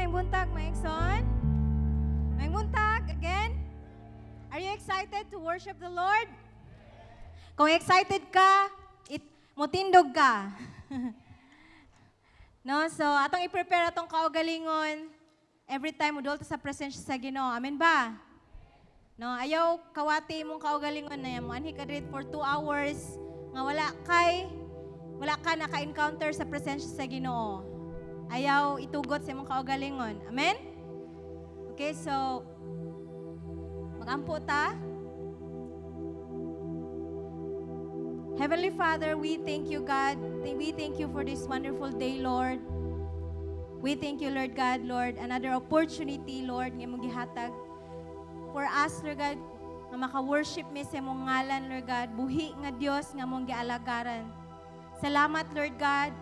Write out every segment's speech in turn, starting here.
Maayong buntag, mga igsoon. Maayong buntag again. Are you excited to worship the Lord? Kung excited ka, mutindog ka. No, so atong i-prepare atong kaugalingon every time modol ta sa presence sa Ginoo. Amen ba? No, ayaw kawati imong kaugalingon na mo anhi ka diri for 2 hours nga wala ka naka-encounter sa presensya sa Ginoo. Ayaw itugot sa imong kaugalingon. Amen? Okay, so magampo ta. Heavenly Father, we thank you, God. We thank you for this wonderful day, Lord. We thank you, Lord God, Lord. Another opportunity, Lord, nga imong gihatag for us, Lord God, nga maka-worship mi sa imong ngalan, Lord God. Buhi nga Dios nga among gialagaran. Salamat, Lord God,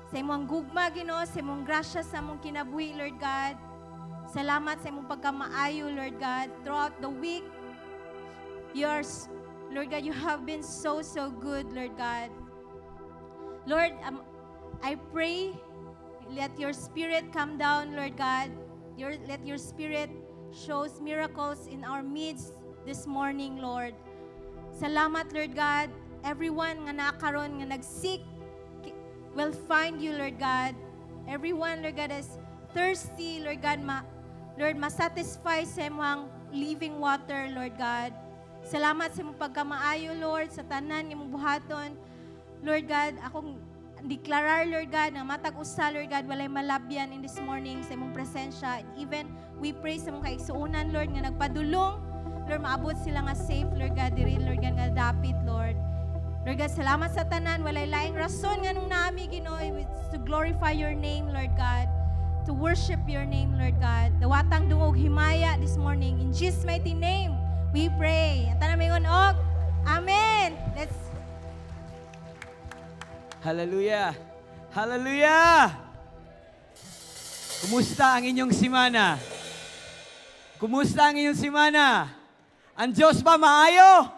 sa imong gugma, Ginoo, sa imong grasya sa among kinabuhi, Lord God. Salamat sa imong pagkamaayo, Lord God. Throughout the week, yours, Lord God, you have been so, so good, Lord God. Lord, I pray, let your spirit come down, Lord God. Let your spirit shows miracles in our midst this morning, Lord. Salamat, Lord God. Everyone nga nakaron nga nag-seek will find you, Lord God. Everyone, Lord God, is thirsty, Lord God, Lord, masatisfy sa imong living water, Lord God. Salamat sa imong pagkamaayo, Lord, sa tanan nga imong buhaton. Lord God, akong deklarar, Lord God, na matag usa, Lord God, walay malabyan in this morning sa imong presensya. And even we pray sa imong kaigsuonan, Lord, nga nagpadulong, Lord, maabot sila nga safe, Lord God, diri, Lord God, nga dapit, Lord. Lord God, salamat sa tanan. Walay laing rason nga nung naami, Ginoo, it's to glorify your name, Lord God, to worship your name, Lord God. Dawatang dungog himaya this morning. In Jesus' mighty name, we pray. At tanan mingon og amen. Let's Hallelujah. Hallelujah. Kumusta ang inyong simana? Kumusta ang inyong simana? Ang Diyos ba maayo?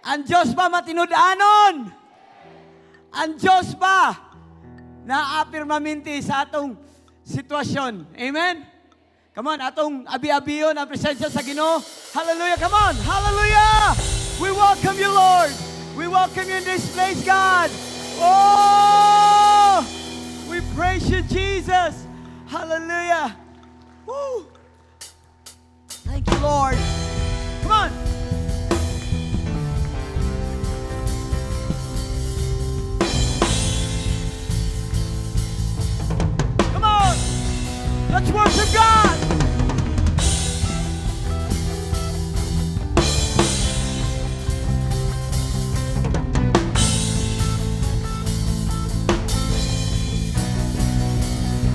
Ang Diyos ba matinud-anon? Ang Diyos ba naapirmaminti sa atong sitwasyon? Amen? Come on, atong abi-abiyon ang presensya sa Ginoo. Hallelujah. Come on. Hallelujah. We welcome you, Lord. We welcome you in this place, God. Oh! We praise you, Jesus. Hallelujah. Woo! Thank you, Lord. Come on. Come on. Let's worship God.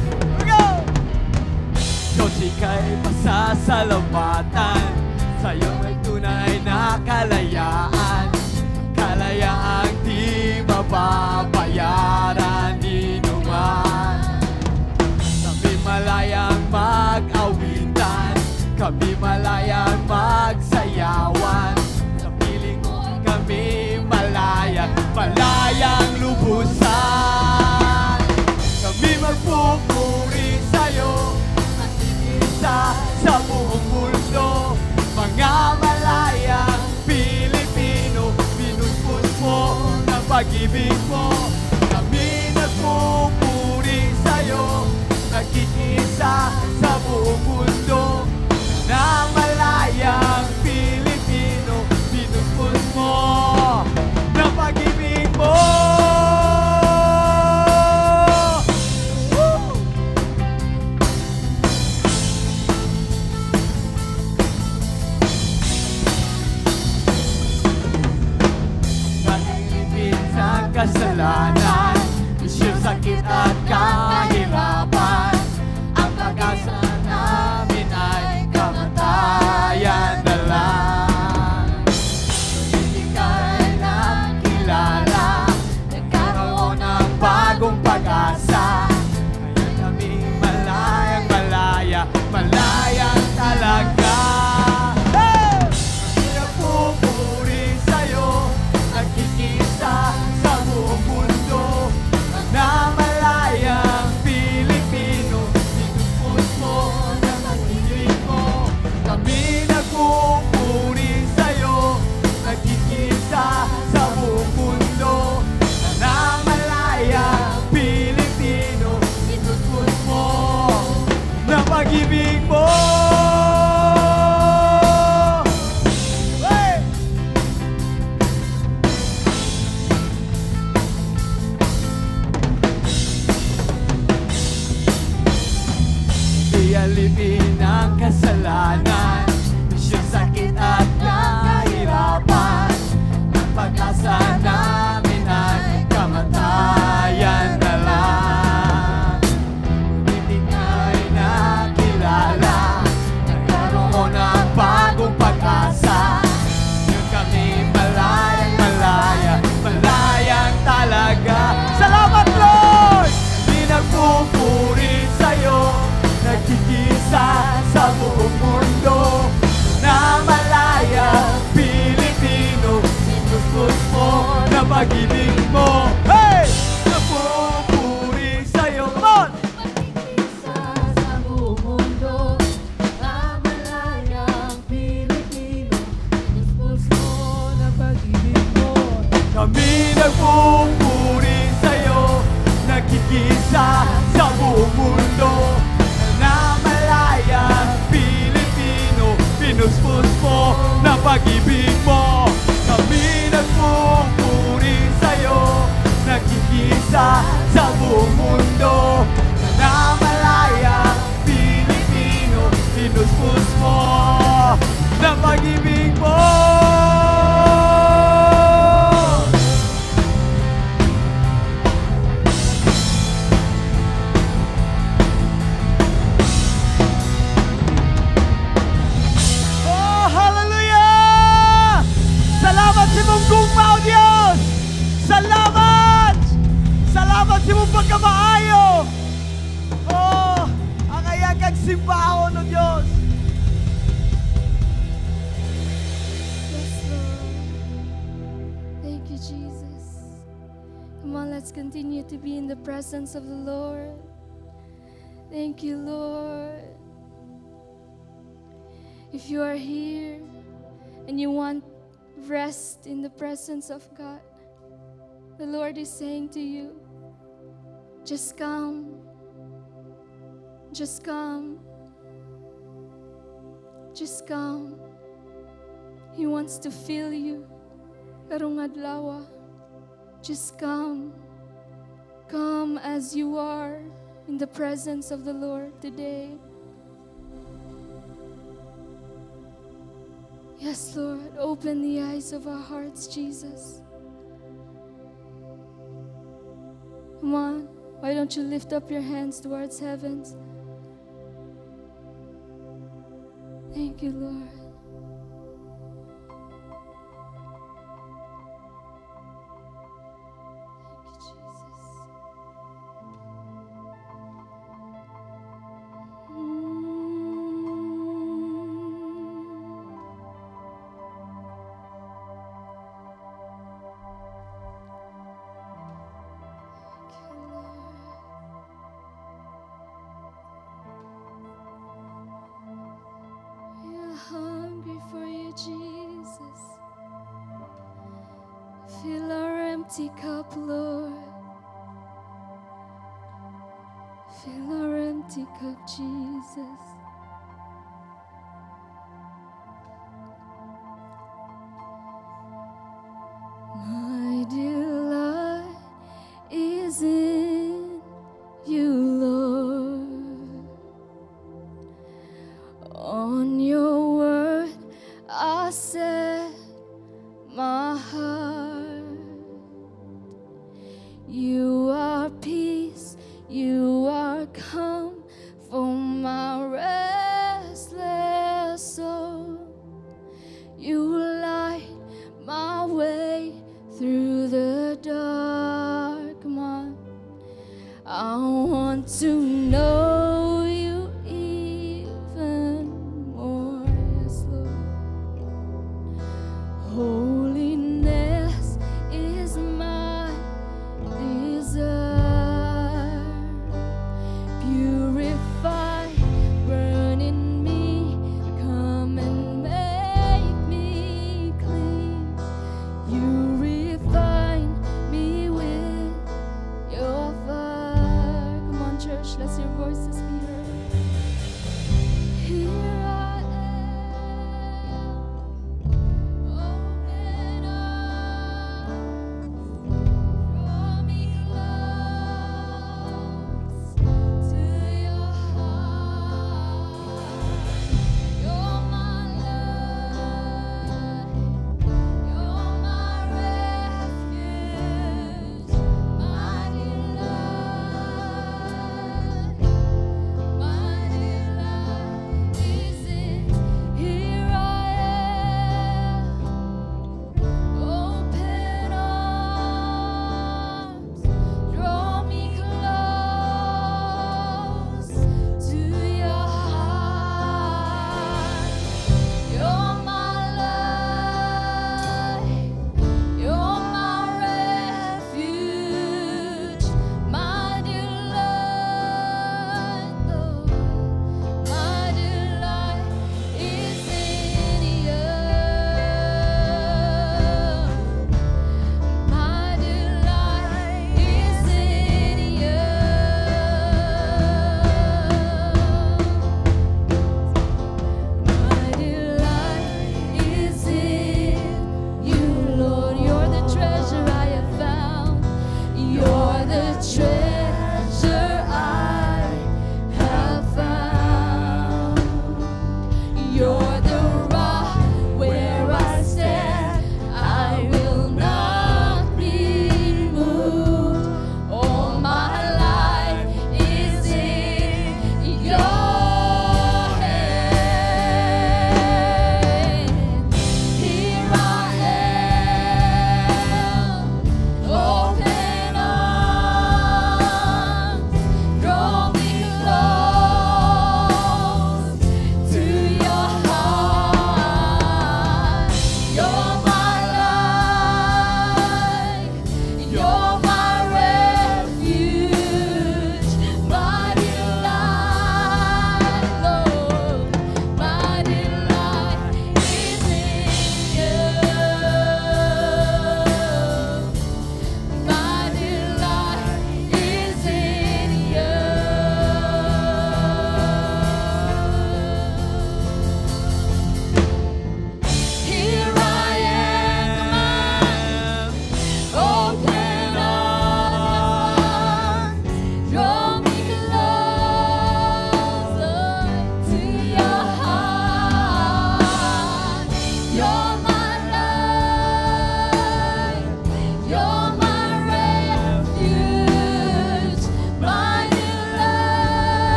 Here we go. Diyos, ika'y pasasalamatan. Sa'yo may tunay na kalayaan. Kalayaang di mababayaran ni numan. Kami malayang mag-awitan, kami malayang magsayawan. Sa piling mo kami malaya, malayang lubusan. Kami magpupuri sa'yo, isa sa buong mundo. Mga malayang Pilipino, pinuspos mo ng pag-ibig mo. Kami nagpupuri sa'yo, nagkikisa sa buong mundo. Na malayang Pilipino, pinuspos mo ng pag-ibig mo. Woo! Nailipit sa kasalanan, Alipin ng kasalanan, bisyo, sakit at kahirapan. Ang pag-asa namin ay kamatayan na lang. Ngunit ika'y nakilala, nagkaroon ng bagong pag-asa. Ngayon kami malayang malaya, malayang talaga. Salamat, Lord! Di nagpupuri sa'yo, nagkikisa sa buong mundo na malaya Pilipino. Pinuspos mo na pag-ibig mo. Hey! Nagpupuri sa'yo. Come on! Pagkikisa sa buong mundo na malayang Pilipino. Pinuspos mo na pag-ibig mo. Kami nagpupuri sa'yo, nagkikisa sa buong mundo na malaya Pilipino. Pinuspos mo na pag-ibig mo. Kami nagpupuri sa'yo, nagkikisa sa buong mundo na malaya Pilipino. Pinuspos mo na pag-ibig mo. Oh, hallelujah! Salamat sa imong gugma, O Diyos! Salamat! Salamat sa imong pagkamaayo! Oh, angay kag simbahon, O Diyos! Yes, Lord. Thank you, Jesus. Come on, let's continue to be in the presence of the Lord. Thank you, Lord. If you are here and you want rest in the presence of God, the Lord is saying to you, just come. Just come. Just come. He wants to fill you. Karong adlaw. Just come. Come as you are in the presence of the Lord today. Yes, Lord, open the eyes of our hearts, Jesus. Come on, why don't you lift up your hands towards heavens? Thank you, Lord. Thank you, Jesus. Thank you, Lord. We are hungry for you, Jesus. Fill our empty cup, Lord. Fill our empty cup, Jesus. My delight is in you, Lord. On your word I set my heart. You are peace, you are calm for my restless soul. You light my way through the dark. Come on. I want to know you even more. Yes, Lord. Holiness is my desire. Purify, burn in me, come and make me clean. You refine me with your fire. Come on, church, let's hear voices.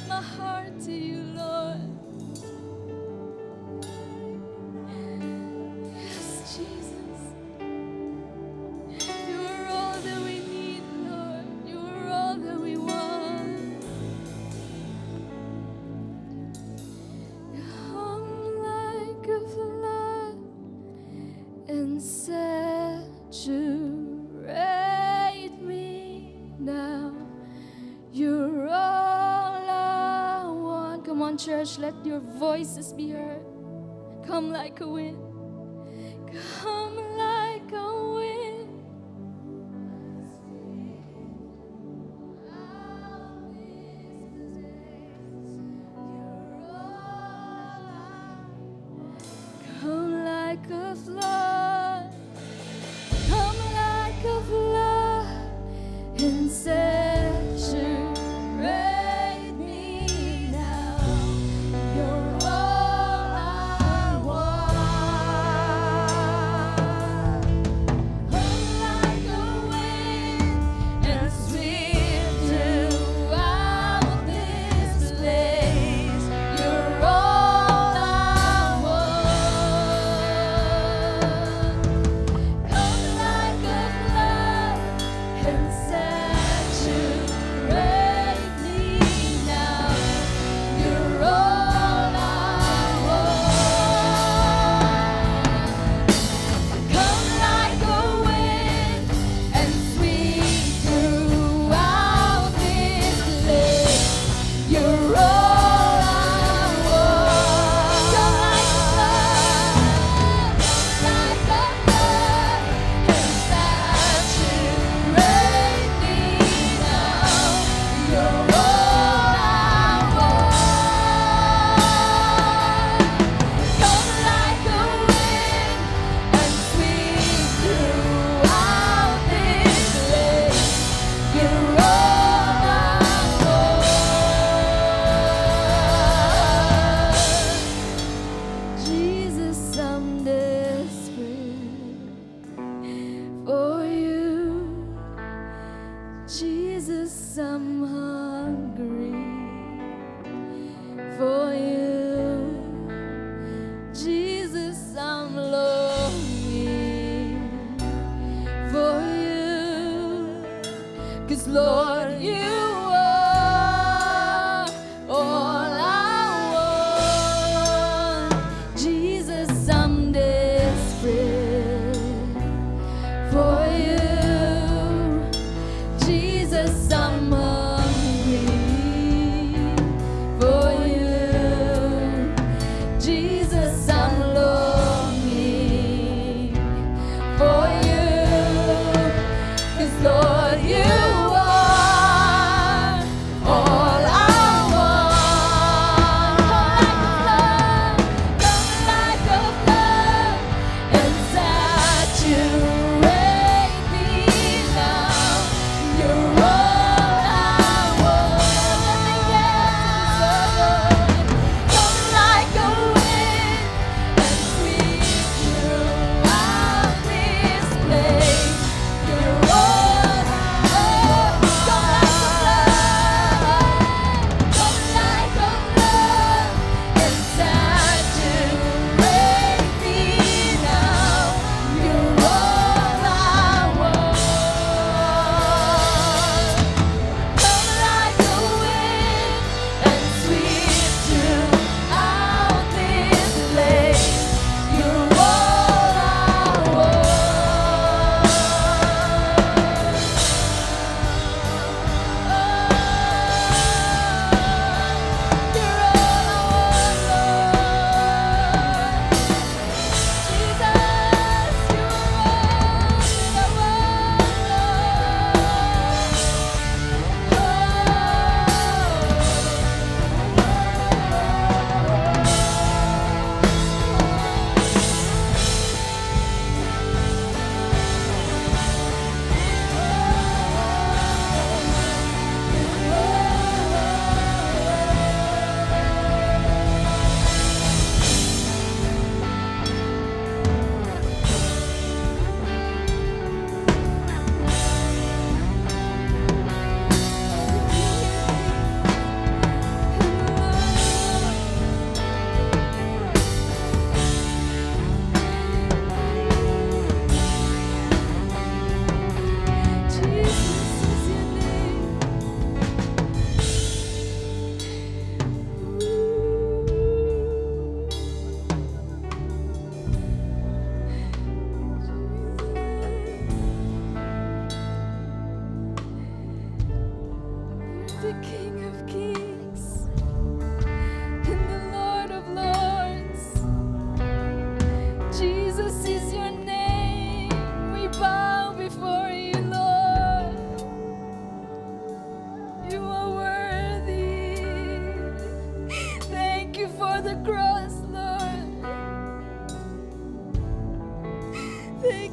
my heart to you, Lord. Yes, Jesus. You are all that we need, Lord. You are all that we want. Come like a flood and saturate me now. You're all I want. Come on, church, let your voices be heard. Come like a wind. Come like a wind. Come like a flood. Come like a flood and saturate me now. You're all I want.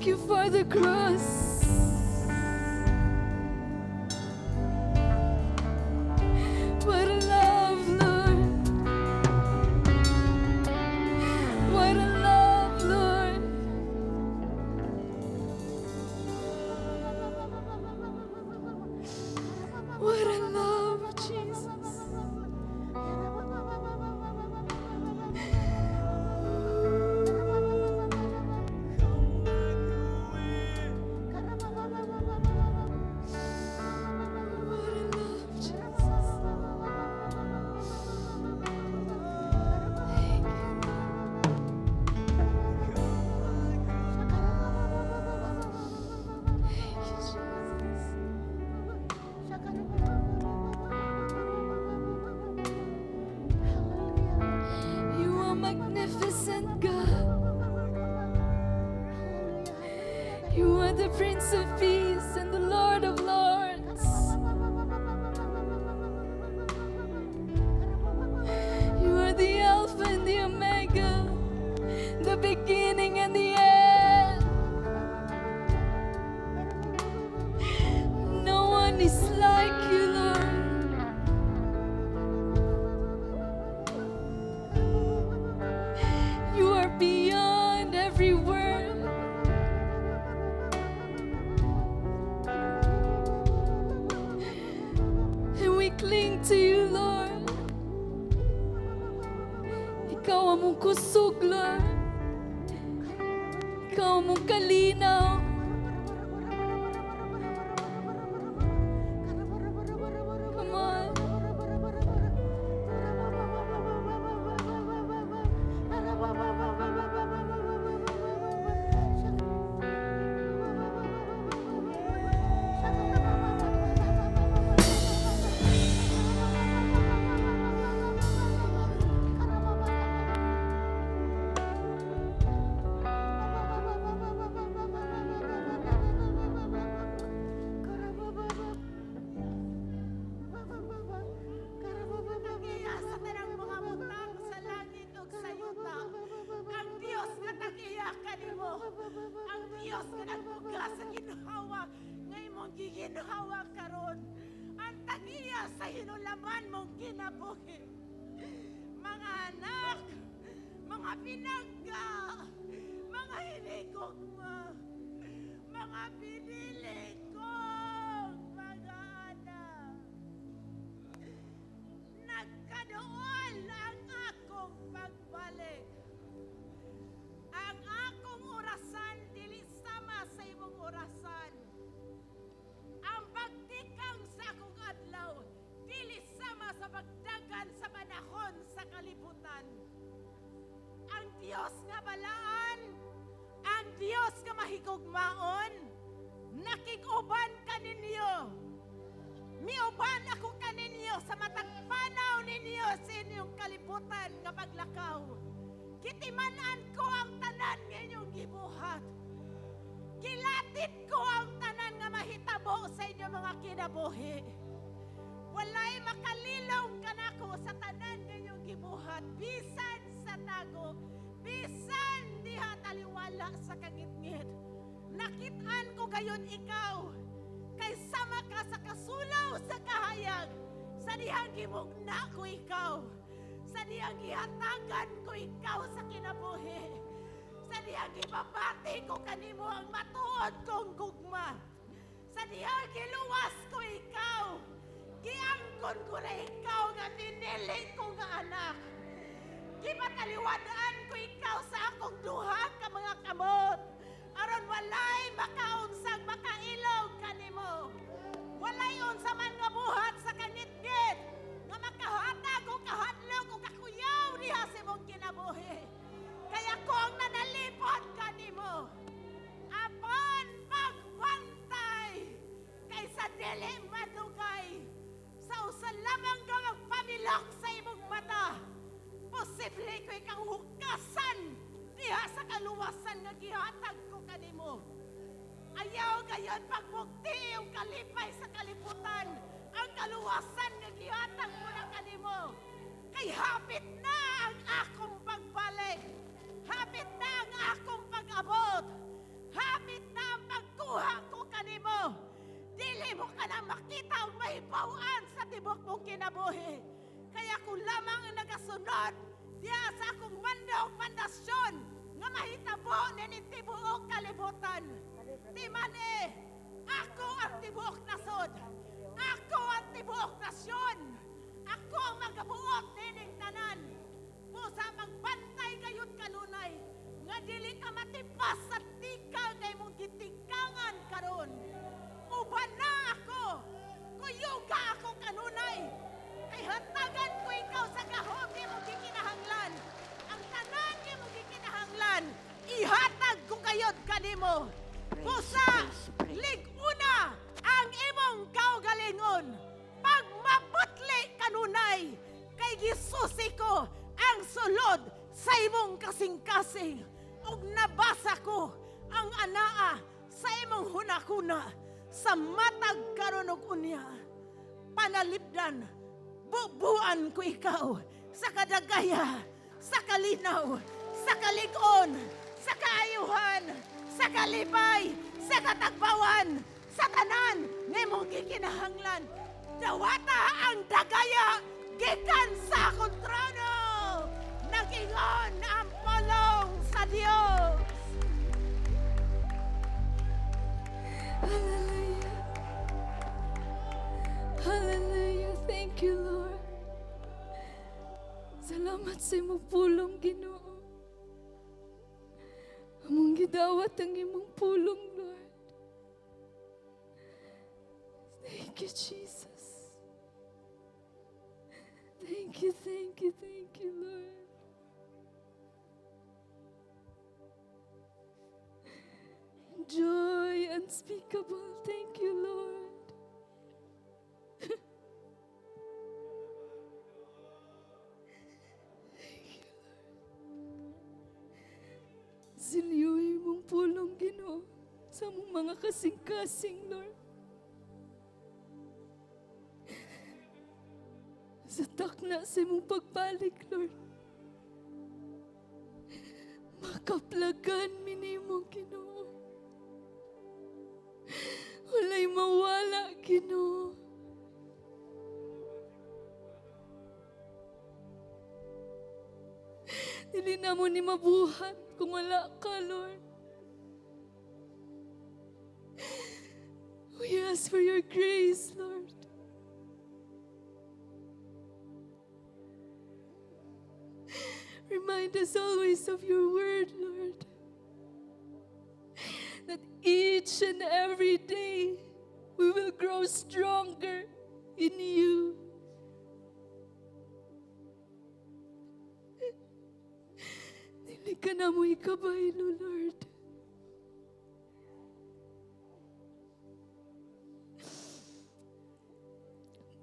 Thank you for the cross. What a love, Lord. What a love, Lord. What a love, Jesus. What a love, Jesus. Thank you. Thank you, Jesus. You are magnificent, God. You are the Prince of Peace and the Lord of Lords. You are the Alpha and the Omega, the beginning and the end. No one is like you, Lord. You are beyond every word. And we cling to you, Lord. Ikaw among kusog, Lord. Ikaw among kalinaw. Come on. Tag-iya sa tanang mga butang sa langit ug sa yuta. Ang Dios nga tag-iya kanimo. Ang Dios nga nagbuga sa ginhawa nga imong giginhawa karon. Ang tag-iya sa hinulaman mong kinabuhi. Mga anak, mga pinangga, mga hinigugma, mga pinili kong mga anak. Nagkaduol ang akong pagbalik. Ang akong orasan dili sama sa imong orasan. Ang pagtikang sa akong adlaw dili sama sa pagdagan sa panahon sa kalibutan. Ang Dios nga balaan, ang Dios nga mahigugmaon, nakig-uban kaninyo. Miuban ako kaninyo sa matag panaw ninyo sa inyong kalibutan nga paglakaw. Gitiman-an ko ang tanan nga inyong gibuhat. Gilatid ko ang tanan nga mahitabo sa inyong mga kinabuhi. Walay makalilong kanako sa tanan nga inyong gibuhat. Bisan sa tago, bisan diha taliwala sa kangitngit. Nakit-an ko gayon ikaw, kay sama ka sa kasulaw sa kahayag, sa dihang gimugna ko ikaw, sa dihang gihatagan ko ikaw sa kinabuhi, sa dihang gibabati ko kanimo ang matuod kong gugma, sa dihang giluwas ko ikaw, giangkon ko na ikaw nga pinili ko nga anak. Gipataliwadaan ko ikaw sa akong duha ka mga kamot, aron walay makaunsang makailog kanimo. Walay unsa man nga buhat sa kangitngit nga makahatag o kahadlok o kakuyaw diha sa imong kinabuhi. Kaya ko ang nanalipod kanimo. Apan pagbantay kaysa dili madugay sa usa lamang ka magpamilok sa imong mata. Posible ko ikaw hukasan diha sa kaluwasan nga gihatag ko kanimo. Ayaw gayon pagbukti yung kalipay sa kalibutan, ang kaluwasan nga gihatag ko na kanimo. Kay hapit na ang akong pagbalik. Hapit na ang akong pag-abot. Hapit na ang pagkuha ko kanimo. Dili mo ka na makita og mahibaw-an sa tibok mong kinabuhi. Kaya kung lamang ang nagasunod diya sa akong mando ug mandasyon nga mahitabo nining tibuok kalibutan. Timan eh, ako ang tibuok nasod. Ako ang tibuok nasyon. Ako ang magabuot nining tanan. Busa magbantay gayud kanunay nga dili ka matipas sa tikal kay mong gitikangan karon. Uban na ako, kuyuga ako kanunay. Kay hatagan ko ikaw sa gahom nga imong gikinahanglan. Ang tanan nga imong gikinahanglan, ihatag ko kayod kanimo. Busa, lig-una ang imong kaugalingon. Pagmaputli kanunay, kay gisusi ko ang sulod sa imong kasing-kasing. Ug nabasa ko ang anaa sa imong hunakuna sa matag karon og unya. Panalipdan, bubuan ko ikaw sa kadagaya, sa kalinaw, sa kalig-on, sa kaayuhan, sa kalipay, sa katagbawan, sa tanan nga imong gikinahanglan. Dawata ang dagaya gikan sa akong trono. Nag-ingon ang pulong sa Dios. Hallelujah. Hallelujah. Thank you, Lord. Salamat sa imong pulong, Ginoo. Among gidawat ang imong pulong, Lord. Thank you, Jesus. Thank you, thank you, thank you, Lord. Joy unspeakable. Thank you, Lord. Thank you, Lord. Silyoy mong pulong, Ginoo, sa among mga kasing-kasing, Lord. Sa takna sa imong pagbalik, Lord. Makaplagan mi nimo, Ginoo. Walay mawala, Ginoo. Dili na mo ni mabuhat kung wala ka, Lord. We ask for your grace, Lord. Remind us always of your word, Lord. That each and every day we will grow stronger in you. Dili ka namo ikabaylo, Lord.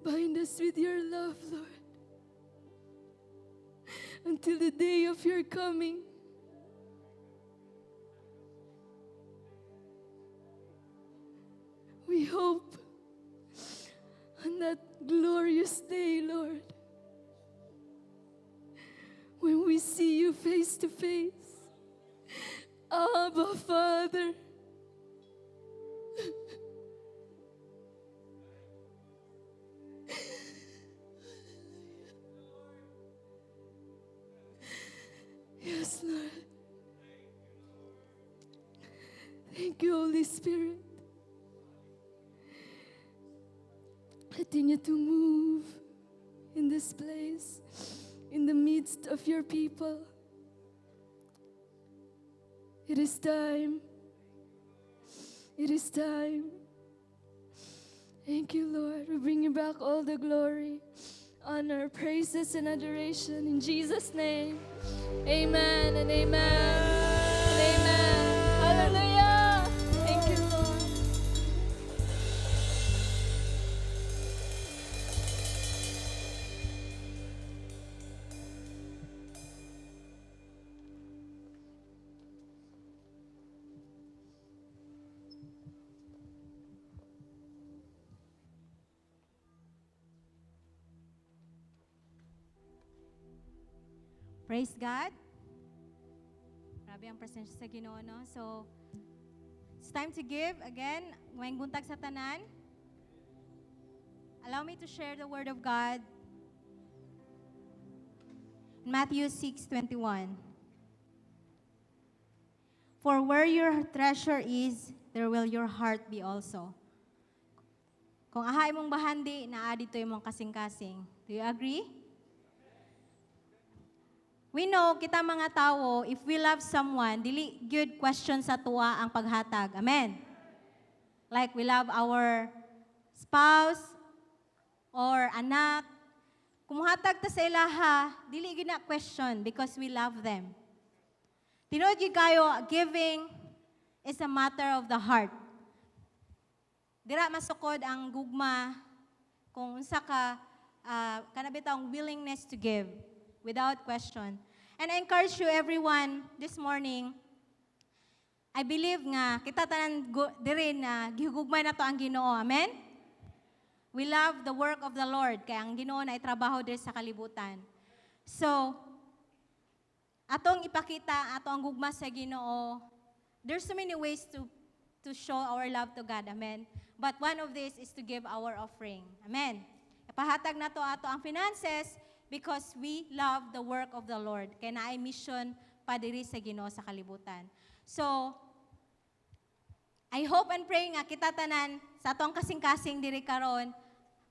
Bind us with your love, Lord, until the day of your coming. We hope on that glorious day, Lord, when we see you face to face. Abba, Father. Yes, Lord. Thank you, Holy Spirit. Continue to move in this place, in the midst of your people. It is time. It is time. Thank you, Lord. We bring you back all the glory, honor, praises, and adoration. In Jesus' name, amen and amen and amen. Hallelujah. Thank you, Lord. Praise God. Grabe ang presensya sa Ginoo, no? So, It's time to give again. Maayong buntag sa tanan. Allow me to share the word of God. Matthew 6:21. "For where your treasure is, there will your heart be also." Kung aha imong bahandi, naa didto imong kasing-kasing. Do you agree? We know, kita mga tao, if we love someone, dili gyud question sa atoa ang paghatag. Amen? Like we love our spouse or anak. Kung muhatag ta sa ilaha, dili gyud na question because we love them. Tinuod gyud kayo, giving is a matter of the heart. Dira masukod ang gugma kung unsa ka kana bitawng willingness to give without question. And I encourage you everyone this morning, I believe nga kita tanan diri na gihugmay nato ang Ginoo. Amen? We love the work of the Lord kay ang Ginoo naay trabaho diri sa kalibutan. So, atong ipakita ato ang gugma sa Ginoo. There's so many ways to show our love to God. Amen. But one of this is to give our offering. Amen. Ipahatag nato ato ang finances because we love the work of the Lord. Kay naay mission pa diri sa Ginoo sa kalibutan. So, I hope and pray nga kita tanan sa atong kasing-kasing diri karon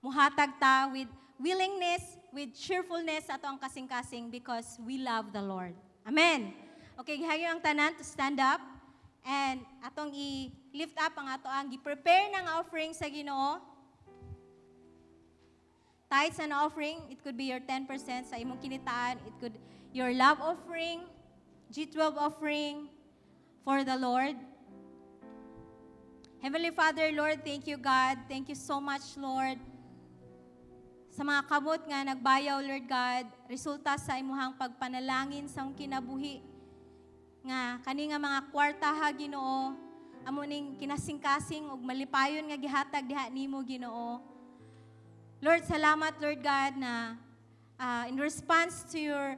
muhatag ta with willingness, with cheerfulness sa atong kasing-kasing because we love the Lord. Amen. Okay, gihayo ang tanan to stand up and atong i-lift up ang ato ang gi-prepare na nga offering sa Ginoo. Tithes and offering, it could be your 10% sa imong kinitaan, it could your love offering, G12 offering for the Lord. Heavenly Father, Lord, thank you, God. Thank you so much, Lord. Sa mga kamot nga nagbayaw, Lord God, resulta sa imuhang pagpanalangin sa among kinabuhi. Nga kani nga mga kwarta ha Ginoo, amo ning kinasingkasing ug malipayon nga gihatag diha nimo, Ginoo. Lord, salamat, Lord God, na in response to your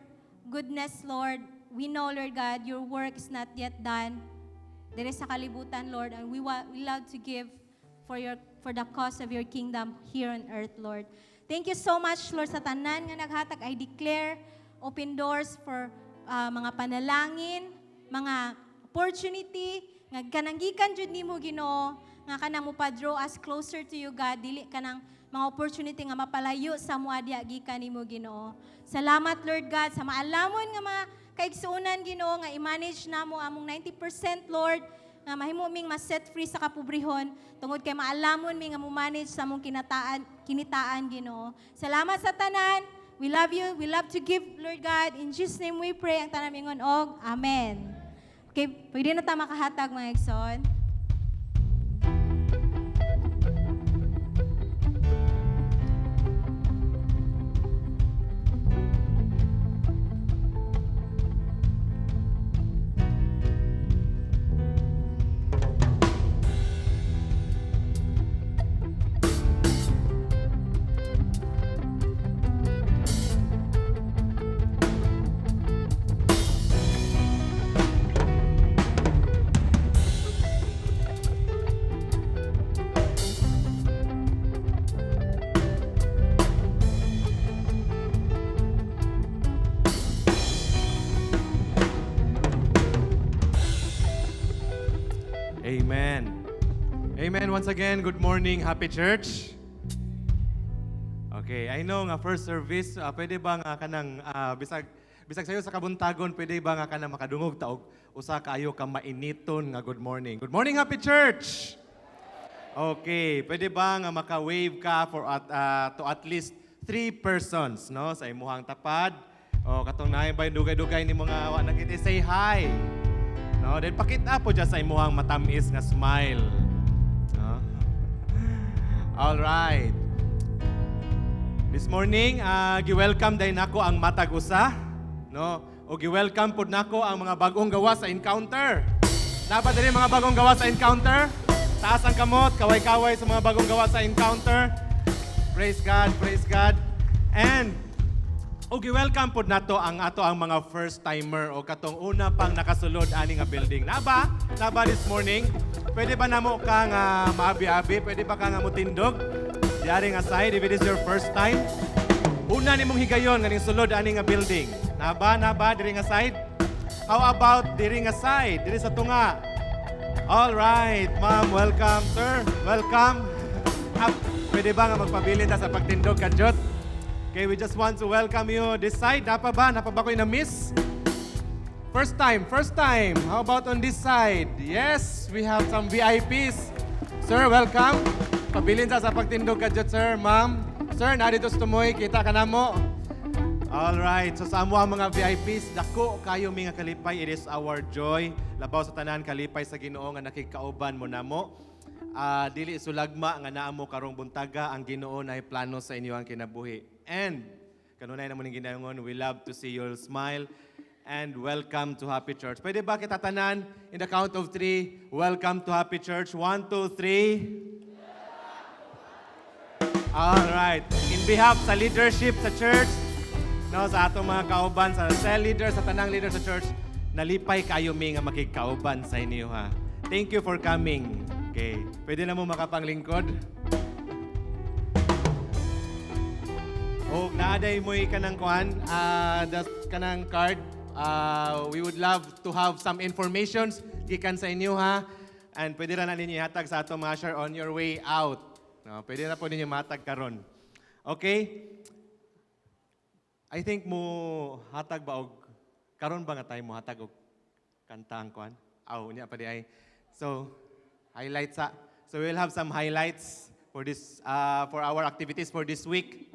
goodness, Lord, we know, Lord God, your work is not yet done diri sa kalibutan, Lord, and we love to give for the cause of your kingdom here on earth, Lord. Thank you so much, Lord, sa tanan nga naghatag. I declare open doors for mga panalangin, mga opportunity, nga kanang gikan jud nimo, Ginoo, nga kanang mo-draw us closer to you, God, dili kanang mga opportunity nga mapalayo sa amo diha gikan nimo, Ginoo. Salamat, Lord God, sa maalamon nga mga kaigsuonan, Ginoo, nga i-manage namo among 90%, Lord, nga mahimo ming ma-set free sa kapobrehon tungod kay maalamon mi nga mo manage sa among kinataan kinitaan, Ginoo. Salamat sa tanan. We love you. We love to give, Lord God. In Jesus' name we pray. Ang tanan mingon og amen. Okay, pwede na ta makahatag, mga igsoon. Amen. Amen. Once again, good morning, Happy Church. Okay, I know nga first service, pwede ba nga kanang bisag sayo sa kabuntagon, pwede ba nga kanang makadungog ta og usa kaayo ka mainiton nga good morning? Good morning, Happy Church. Okay, pwede ba nga maka-wave ka for to at least three persons, no, sa imuhang tapad? O katong naay ba dugay-dugay ni mga wa nakita, say hi. No, then pakita po dyan sa imuhang matamis nga smile. No? All right. This morning, gi-welcome din nako ang matag usa, no? O gi-welcome pud nako ang mga bagong gawa sa Encounter. Naa ba diri mga bagong gawa sa Encounter? Taas ang kamot, kaway-kaway sa mga bagong gawa sa Encounter. Praise God, praise God. And o gi-welcome pud nato ang ato ang mga first timer o katong una pang nakasulod ani nga building. Naa ba? Naa ba this morning? Pwede ba namo ka nga maabi-abi? Pwede ba ka nga mutindog? Diri nga side, if it is your first time. Una nimong higayon nga ning sulod ani nga building. Naba, naba, diri nga side? How about diri nga side? Diri sa tunga. All right, ma'am, welcome, sir. Welcome. Ah, pwede ba nga magpabilin ta sa pagtindog kadyot? Okay, we just want to welcome you this side. Napa ba? Napa ba ko na-miss? First time, first time. How about on this side? Yes, we have some VIPs. Sir, welcome. Pabilin sa pagtindog kadyot, sir, ma'am. Sir, narito sa tumoy, kita ka na mo. All right. So sa amo ang mga VIPs, dako kayo mi nga kalipay. It is our joy. Labaw sa tanan, kalipay sa Ginoo nga nakigkauban mo namo. Ah, dili sulagma nga naa mo karong buntaga, ang Ginoo na plano sa inyo ang kinabuhi. And kanunay namo ning ginayon, we love to see your smile and welcome to Happy Church. Pwede ba kita tanan in the count of three? Welcome to Happy Church. One, two, three. All right. In behalf sa leadership sa church, no, sa atong mga kauban, sa cell leader, sa tanang leader sa church, nalipay kayo mi nga makigkauban sa inyo ha. Thank you for coming. Okay. Pwede na mo makapanglingkod? O naaday mo'y kanang kuan, kanang card. We would love to have some informations gikan sa inyo ha. And pwede ra na ninyo ihatag sa atong mga usher on your way out. No, pwede na po ninyo matag karon. Okay? I think mo hatag ba og karon ba nga tayo mo hatag og kanta ang kuan? Aw, unya pa di ay. So, highlights sa. So we'll have some highlights for our activities for this week.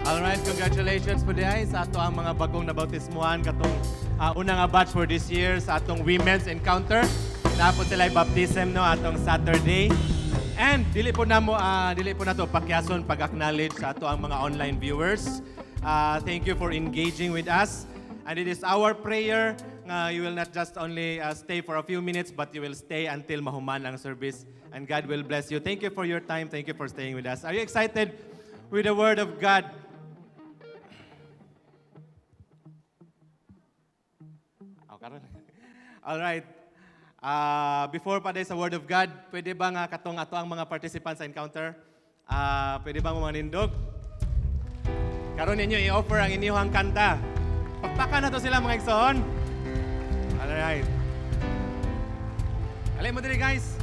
Alright, congratulations po diay sa ato ang mga bagong nabautismuhan katong una nga batch for this year sa atong Women's Encounter. Napod sila baptism, no, atong Saturday. And dili po nato pakyason pag-acknowledge sa ato ang mga online viewers. Thank you for engaging with us. And it is our prayer nga you will not just only stay for a few minutes, but you will stay until mahuman ang service, and God will bless you. Thank you for your time. Thank you for staying with us. Are you excited with the Word of God? Oh, karon. All right. Before pa sa Word of God, pwede ba nga katong ato ang mga participants sa encounter? Pwede ba mo manindog? Karon ninyo i-offer ang inyong kanta. Pagpaka na to sila, mga igsoon. All right. Alay mo diri, guys.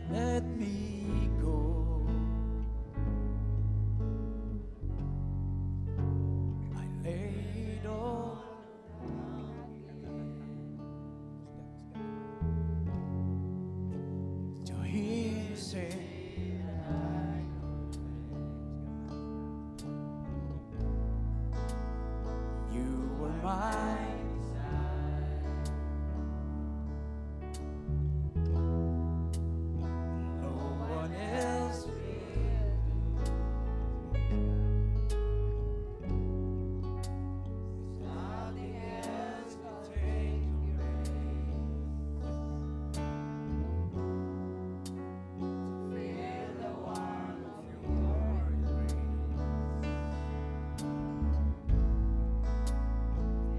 Let me go. I lay it all to hear you say that I you were my desire. No one else will do. Nothing else can take your place. To feel the warmth of your embrace.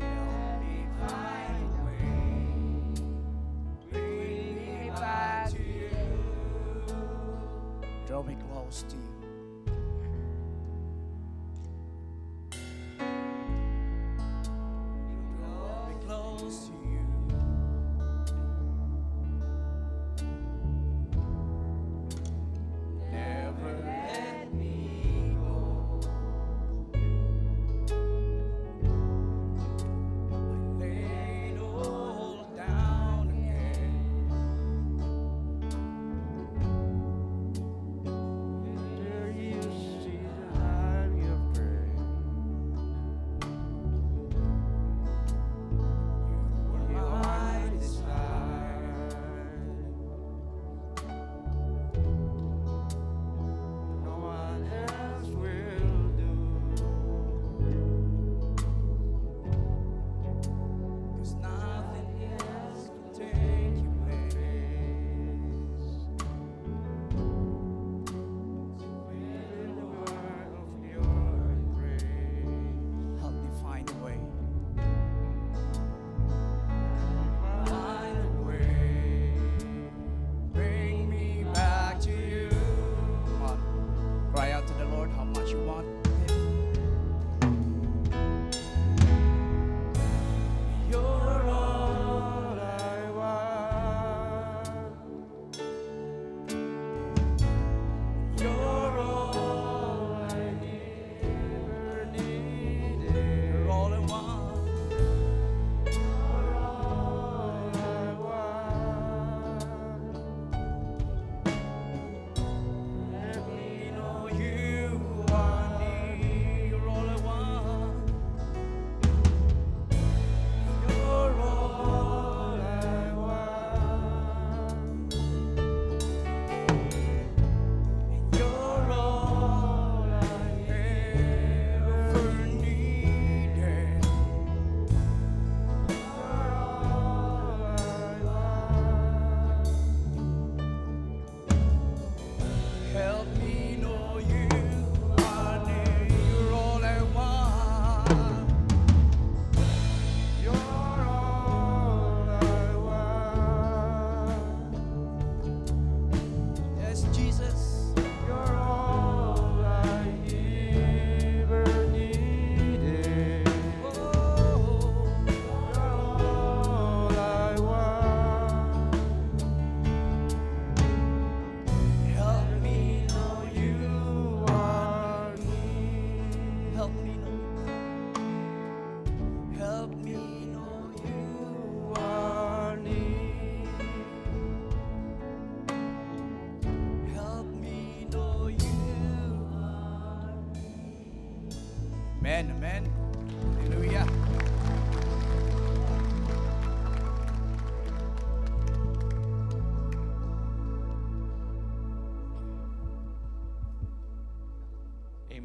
Help me find a way. Bring me back to you. Draw me close to you. Draw me close to you. Never let me go. I lay it all down again.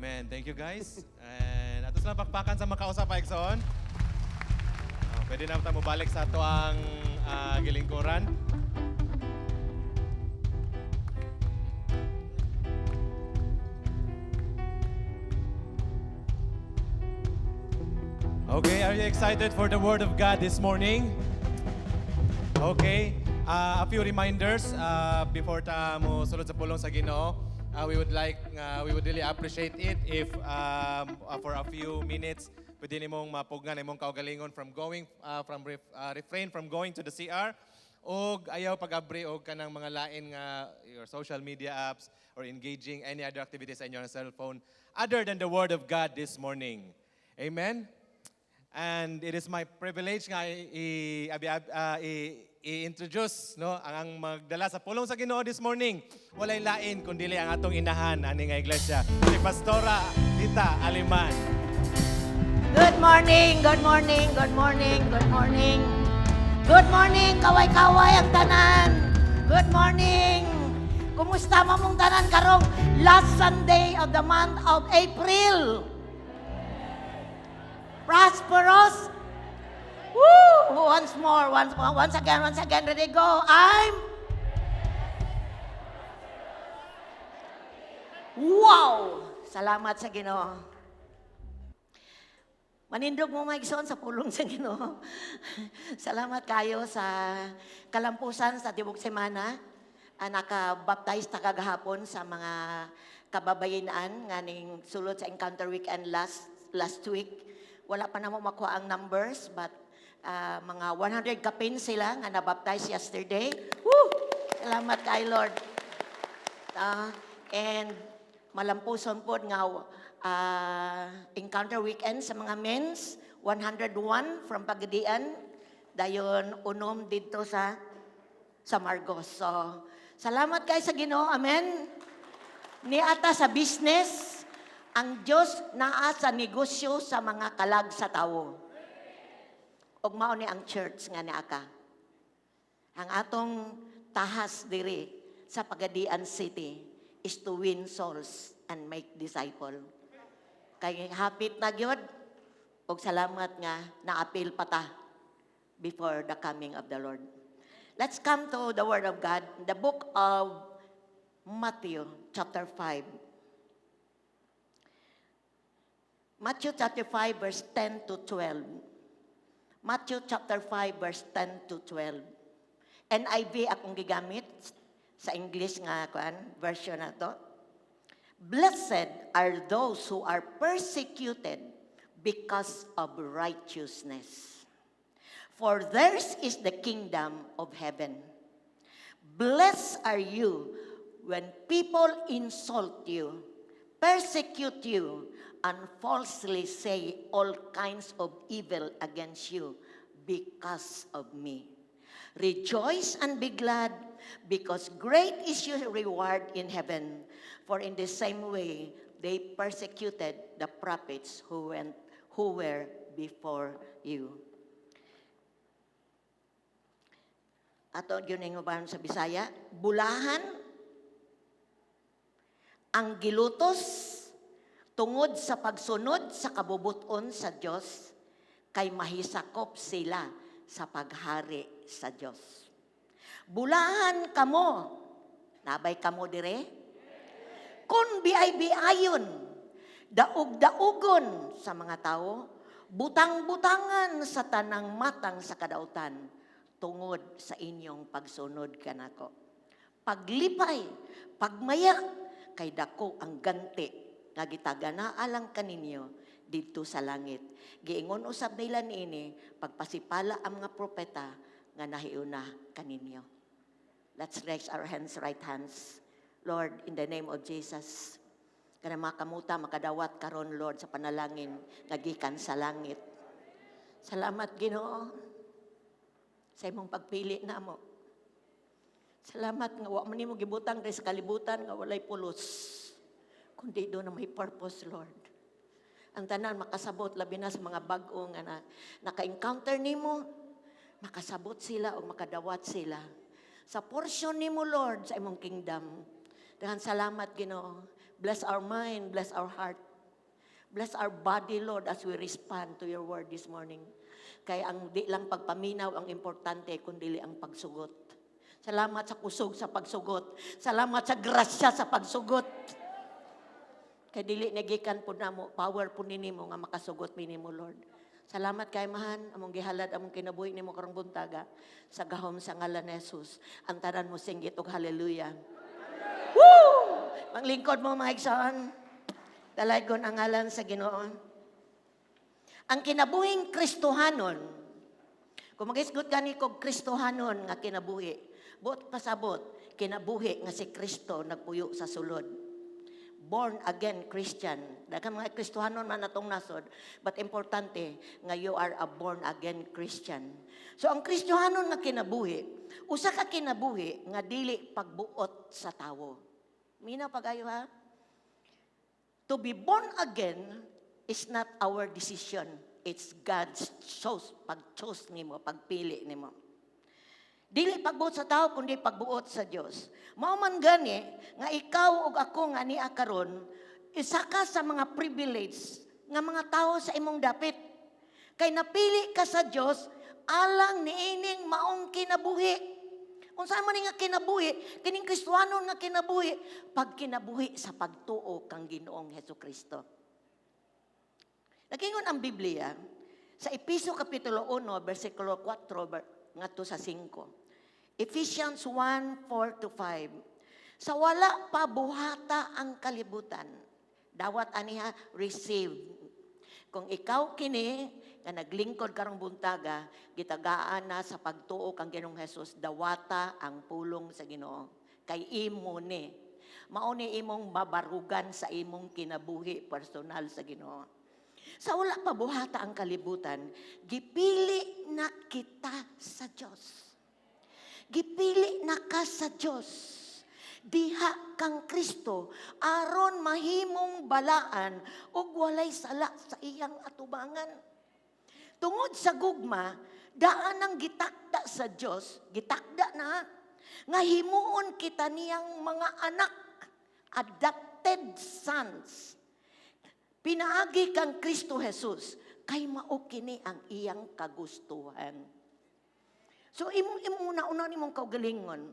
Amen. Thank you, guys. And ato silang pakpakan sa makausa pa, Igsoon. Oh, pwede na ta mobalik sa ato ang gilingkuran. Okay, are you excited for the Word of God this morning? Okay, a few reminders before ta mo sulod sa pulong sa Ginoo. We would really appreciate it if for a few minutes pwede nimong mapugnan imong kaugalingon from going from ref, refrain from going to the CR og ayaw pag-abri og kanang mga lain nga your social media apps or engaging any other activities on your cellphone other than the Word of God this morning. Amen. And it is my privilege nga i-introduce, no, ang magdala sa pulong sa Ginoo this morning. Walay lain kundi ang atong inahan ani nga iglesia, si Pastora Tita Aliman. Good morning, good morning, good morning, good morning. Good morning, kaway-kaway ang tanan. Good morning. Kumusta mo mong tanan karong last Sunday of the month of April? Prosperous? Woo! Once more, once more, once again, ready, go. I'm Wow! Salamat sa Ginoo. Manindog mo, mga igsoon, sa pulong sa Ginoo. Salamat kayo sa kalampusan sa tibok semana. Naka-baptize ta kagahapon sa mga kababayenan nga ning sulod sa Encounter Weekend last last week. Wala pa namo makuha ang numbers, but mga 100 kapin sila nga nabaptize yesterday. Woo! Salamat kay Lord. And malampuson pod nga Encounter Weekend sa mga men's, 101 from Pagadian, dayon 6 didto sa Marcos. So, salamat kay sa Ginoo. Amen. Niata sa business, ang Diyos naa sa negosyo sa mga kalag sa tawo. Ug mao ni ang church nga naa ka. Ang atong tahas diri sa Pagadian City is to win souls and make disciple. Kay hapit na gyud ug salamat nga naapil pa ta before the coming of the Lord. Let's come to the Word of God, the book of Matthew chapter 5. Matthew chapter 5 verse 10 to 12. Matthew chapter 5 verse 10 to 12. NIV akong gigamit sa English nga kuan version na to. Blessed are those who are persecuted because of righteousness, for theirs is the kingdom of heaven. Blessed are you when people insult you, persecute you, and falsely say all kinds of evil against you because of me. Rejoice and be glad, because great is your reward in heaven. For in the same way they persecuted the prophets who were before you. Ato gyud ning uban sa Bisaya, bulahan ang gilutos tungod sa pagsunod sa kabubuton sa Dios, kay mahisakop sila sa paghari sa Dios. Bulahan kamo, nabay kamo dire? Kung biay-biayon, daog-daugon sa mga tao, butang-butangan sa tanang matang sa kadautan, tungod sa inyong pagsunod kanako. Paglipay, pagmaya, kay dako ang ganti nga gitagana alang kaninyo didto sa langit. Giingon usab nila niini pagpasipala ang mga propeta nga nahiuna kaninyo. Let's raise our hands, right hands. Lord, in the name of Jesus, kana mga kamuta makadawat karon, Lord, sa panalangin nga gikan sa langit. Salamat, Ginoo, sa imong pagpili namo. Salamat nga wa man nimo gibutang diri sa kalibutan nga walay pulos, kundi duna may purpose, Lord. Ang tanan makasabot, labi na sa mga bag-o nga naka-encounter nimo, makasabot sila o makadawat sila sa portion nimo, Lord, sa imong kingdom. Daghang salamat, Ginoo. Bless our mind, bless our heart. Bless our body, Lord, as we respond to your word this morning. Kay ang di lang pagpaminaw ang importante, kundi ang pagsugot. Salamat sa kusog sa pagsugot. Salamat sa grasya sa pagsugot. Kay dili na gikan po namo, power po nimo nga makasugot mi nimo, Lord. Salamat kay Amahan, among gihalad among kinabuhi nimo karong buntaga sa gahom sa ngalan ni Jesus. Ang tanan mo singgit og hallelujah. Woo! Maglingkod mo, mga igsoon. Dalaygon ang ngalan sa Ginoo. Ang kinabuhing Kristohanon, kung magisgot gani kog Kristohanon nga kinabuhi, buot pasabot, kinabuhi nga si Kristo nagpuyo sa sulod. Born again Christian. Daghang mga Kristohanon man atong nasod, but importante nga you are a born again Christian. So ang Kristohanon nga kinabuhi, usa ka kinabuhi nga dili pagbuot sa tawo. Minaw pag-ayo ha. To be born again is not our decision. It's God's choice, pag-choose nimo, pagpili nimo. Dili pagbuot sa tao, kundi pagbuot sa Dios. Mao man gani nga ikaw ug ako nga nia karon, isa ka sa mga privilege nga mga tao sa imong dapit. Kay napili ka sa Dios alang niining maong kinabuhi. Unsa man ni nga kinabuhi, kining Kristohanon nga kinabuhi, pag kinabuhi sa pagtuo kang Ginoong Hesukristo. Nagingon ang Biblia sa Epeso Kapitulo 1, versikulo 4 ngadto sa 5. Ephesians 1, 4 to 5. Sa wala pa buhata ang kalibutan, dawat aniha, receive. Kung ikaw kini, nga naglingkod karong buntaga, gitagaan na sa pagtuo kang Ginoong Jesus, dawata ang pulong sa Ginoo. Kay imo ni. Mao ni imong mabarugan sa imong kinabuhi personal sa Ginoo. Sa wala pa buhata ang kalibutan, gipili na kita sa Dios. Gipili na ka sa Dios. Diha kang Kristo aron mahimong balaan ug walay sala sa iyang atubangan. Tungod sa gugma, daan ang gitakda sa Dios, gitakda na nga himuon kita niyang mga anak, adopted sons. Pinaagi kang Kristo Jesus, kay mao kini ang iyang kagustuhan. So imong imong una nimong kaugalingon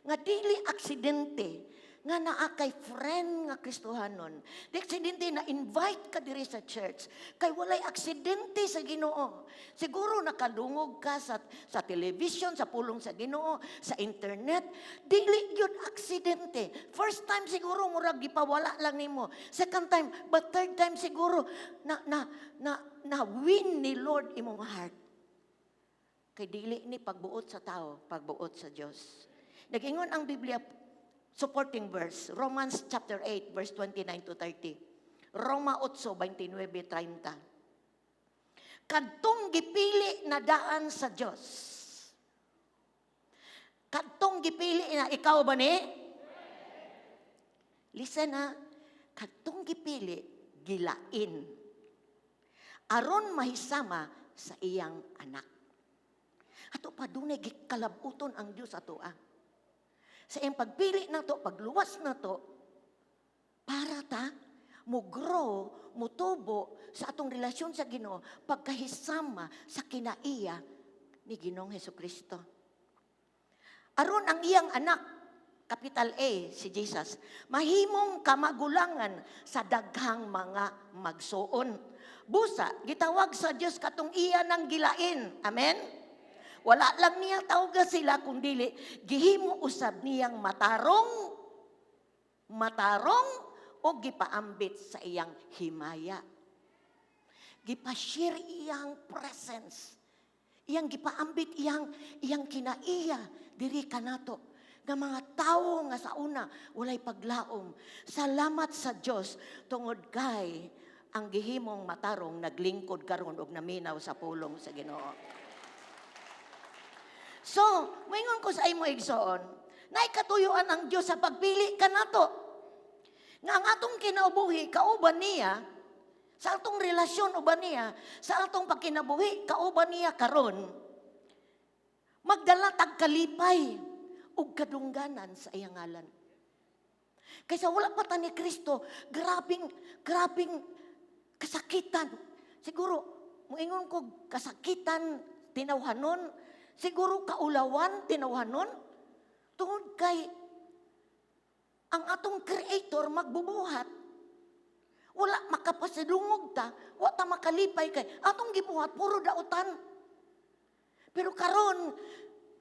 nga dili aksidente nga naa kay friend nga Kristohanon. Di aksidente na invite ka diri sa church. Kay walay aksidente sa Ginoo. Siguro nakadungog ka sa television, sa pulong sa Ginoo, sa internet. Dili gyud aksidente. First time siguro murag gipawala lang nimo. Second time, but third time siguro na na na na win ni Lord imong heart. Kay dili ni pagbuot sa tao, pagbuot sa Dios. Nagingon ang Biblia, supporting verse, Romans chapter 8 verse 29 to 30. Roma 8, 29, 30. Kadtong gipili na daan sa Dios. Kadtong gipili na, ikaw ba ni? Listen ha, kadtong gipili, gilain. Aron mahisama sa iyang anak. Ato pa dunay gikalabuton ang Dios ato ah. Sa iyang pagpili na to, pagluwas na to, para ta mo grow, mutubo sa atong relasyon sa Ginoo, pagkahisama sa kinaiya ni Ginoong Hesukristo. Aron ang iyang anak, capital A, si Jesus, mahimong kamagulangan sa daghang mga magsuon. Busa, gitawag sa Dios katong iya nang gilain. Amen? Wala lang niya tawga sila kundili gihimo usab niyang matarong, matarong o gipaambit sa iyang himaya. Gipashare iyang presence. Iyang gipaambit iyang iyang kinaiya diri kanato nga mga tawo nga sa una walay paglaom. Salamat sa Dios tungod kay ang gihimong matarong naglingkod karon og naminaw sa pulong sa Ginoo. So, moingon ko sa imo, igsoon, naikatuyuan ang Dios sa pagpili kanato. Nga ang atong kinabuhi kauban niya, sa atong relasyon uban niya, sa atong pagkinabuhi kauban niya karon, magdala tag kalipay ug kadungganan sa iyang ngalan. Kaysa wala pa ta ni Kristo, grabing, grabing Kasakitan. Siguro, muingon ko, kasakitan, tinawhanon. Siguro kaulawan, tinawhanon. Tungod kay ang atong Creator magbubuhat. Wala makapasidungog ta, wa ta makalipay kay atong gibuhat puro dautan. Pero karon,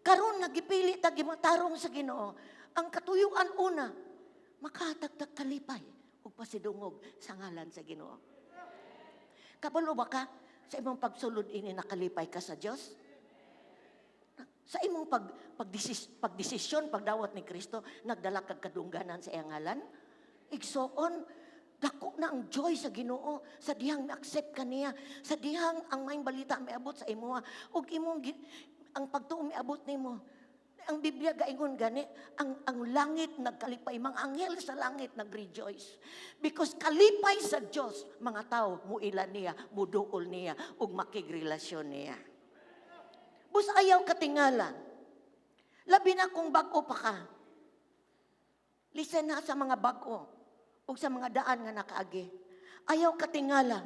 karon nga gipili ta gimatarong sa Ginoo, ang katuyuan una, makahatag ta kalipay ug pasidungog sa ngalan sa Ginoo. Kabalo ba ka sa imong pagsulod ini nakalipay ka sa Dios? Sa imong pagdesisyon, pagdawat ni Kristo, nagdala kag kadungganan sa iyang ngalan? Igsoon, dako na ang joy sa Ginoo sa dihang ma-accept ka niya, sa dihang ang maayong balita miabot sa imoha ug imong ang pagtuo miabot nimo. Ang Biblia gaingon gani, ang langit nagkalipay, mga anghel sa langit nagrejoice. Because kalipay sa Dios, mga tao muila niya, muduol niya, ug makigrelasyon niya. Bus ayaw katingala. Labi na kung bag-o pa ka. Listen na sa mga bag-o ug sa mga daan nga nakaagi. Ayaw katingala.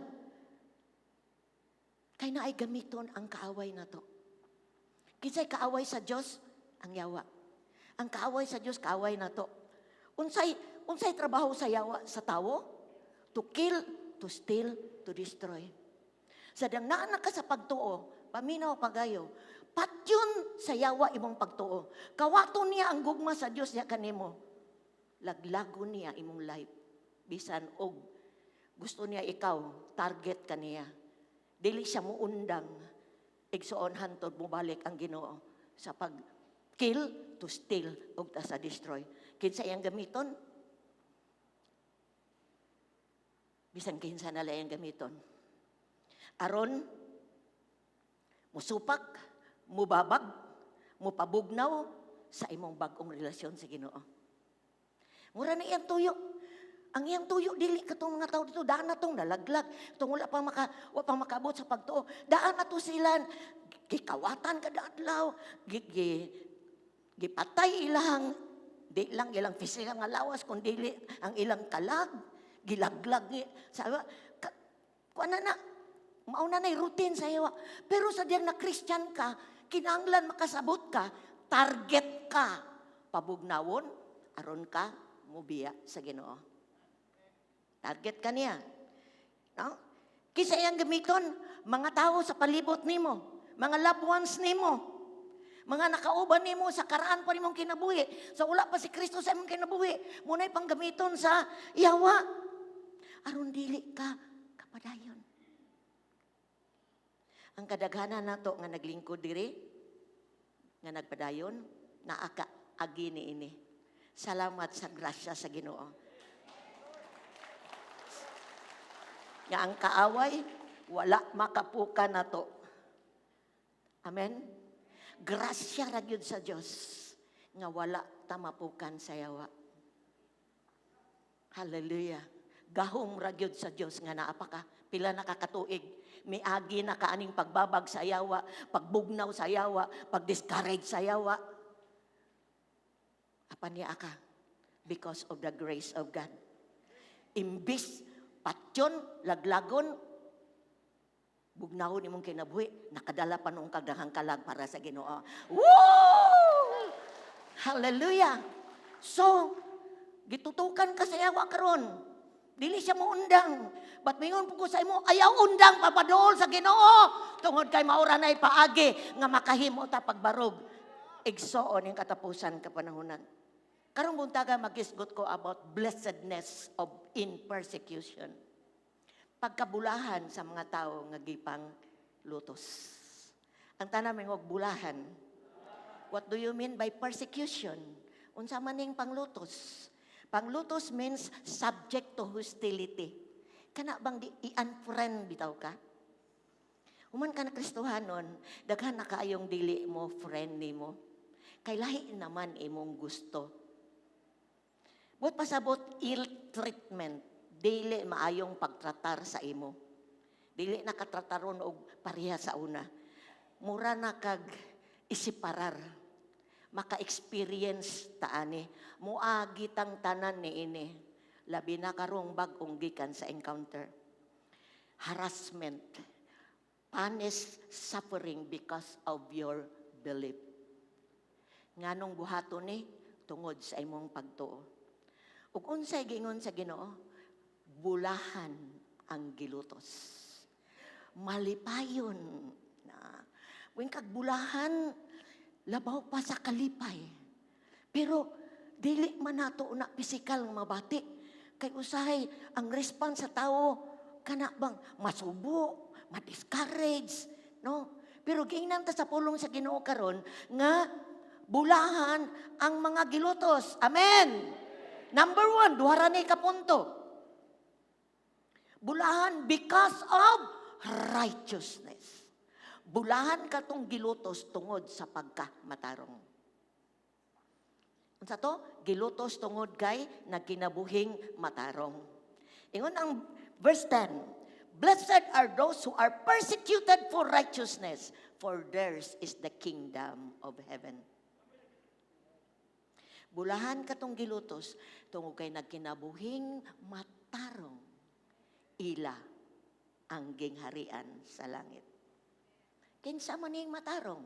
Kay naay gamiton ang kaaway na to. Kinsay kaaway sa Dios? Ang yawa. Ang kaaway sa Dios, kaaway na to. Unsay trabaho sa yawa sa tawo? To kill, to steal, to destroy. Sa dang naa na ka sa pagtuo, paminaw pagayo, patyon sa yawa imong pagtuo. Kawato niya ang gugma sa Dios niya kanimo. Laglago niya imong life. Bisan og gusto niya ikaw, target ka niya. Dili siya muundang. Igsuon, hantod mobalik ang Ginoo sa pag kill, to steal, ug ta sa destroy. Kinsa iyang gamiton? Bisan kinsa na lang iyang gamiton. Aron, musupak, mubabag, mupabugnaw sa imong bag-ong relasyon sa Ginoo. Mura na iyang tuyo. Ang iyang tuyo dili katong mga tao dito, daan na tong nalaglag, tong wala pa maka wa pa makaabot sa pagtuo. Daan na to sila gikawatan kada adlaw, gipatay ilang di lang ilang physical nga lawas kun dili ang ilang kalag, gilaglag ni sa ka, kuan na na mao na nay routine sa yawa. Pero sa diyang na Christian ka, kinahanglan makasabot ka, target ka, pabugnawon aron ka mubiya sa Ginoo. Target ka niya. No? Kinsa iyang gamiton, mga tao sa palibot nimo, mga loved ones nimo, mga nakauban nimo sa karaan pa nimong kinabuhi. Sa wala pa si Kristo sa imong kinabuhi, muna'y panggamiton sa yawa. Aron dili ka kapadayon. Ang kadaghanan nato nga naglingkod diri, nga nagpadayon, naa ka agi ni ini. Salamat sa grasya sa Ginoo. Nga ang kaaway, wala makapuka nato. Amen? Grasya ra gyud sa Dios nga wala ta mapukan sa yawa. Hallelujah. Gahom ra gyud sa Dios nga naa pa ka. Pila na ka katuig. Miagi na ka aning pagbabag sa yawa, pagbugnaw sa yawa, pag-discourage sa yawa. Apan niya ka because of the grace of God. Imbis patyon, laglagon, bugnawon imong kinabuhi, nakadala pa noong kagdahang kalag para sa Ginoo. Woo! Hallelujah! So, gitutukan ka sa yawa karon. Dili siya mo undang. But mingon po ko sa imo, ayaw undang papaduol sa Ginoo. Tungod kay maura na'y paagi nga makahimo ta pagbarog. Igsoon yung katapusan kapanahonan. Karong buntaga magisgot ko about blessedness of in persecution. Pagkabulahan sa mga tao nga gipang lutos. Ang tanan mingog, "Bulahan." What do you mean by persecution? Unsa man ning panglutos? Panglutos means subject to hostility. Kana bang di i-unfriend bitaw ka? Human ka na Kristohanon, daghan na kaayong dili mo friend nimo. Kay lahi naman imong gusto. Buot pasabot, ill treatment, dili maayong pagtratar sa imo. Dili na katrataron og pareha sa una. Mura na kag isiparar. Maka-experience taani. Muagi tang tanan ni ini. Labi na karong bag-ong gikan sa encounter. Harassment, punish suffering because of your belief. Nganong buhaton ni? Tungod sa imong pagtuo. Ug unsay giingon sa Ginoo? Bulahan ang gilutos. Malipayon na. Wing kag bulahan, labaw pa sa kalipay. Pero dili man nato na pisikal nga mabati. Kay usahay ang response sa tao kana bang masubo, ma-discourage, no? Pero giingnan ta sa pulong sa Ginoo karon nga bulahan ang mga gilutos. Amen. Number 1, duha ra ni ka punto. Bulahan because of righteousness. Bulahan katong gilutos tungod sa pagkamatarong. Unsa to? Gilutos tungod kay nagkinabuhing matarong. Ingon ang verse 10, "Blessed are those who are persecuted for righteousness, for theirs is the kingdom of heaven." Bulahan katong gilutos tungod kay nagkinabuhing matarong, ila ang gingharian sa langit. Kinsa man ning matarong?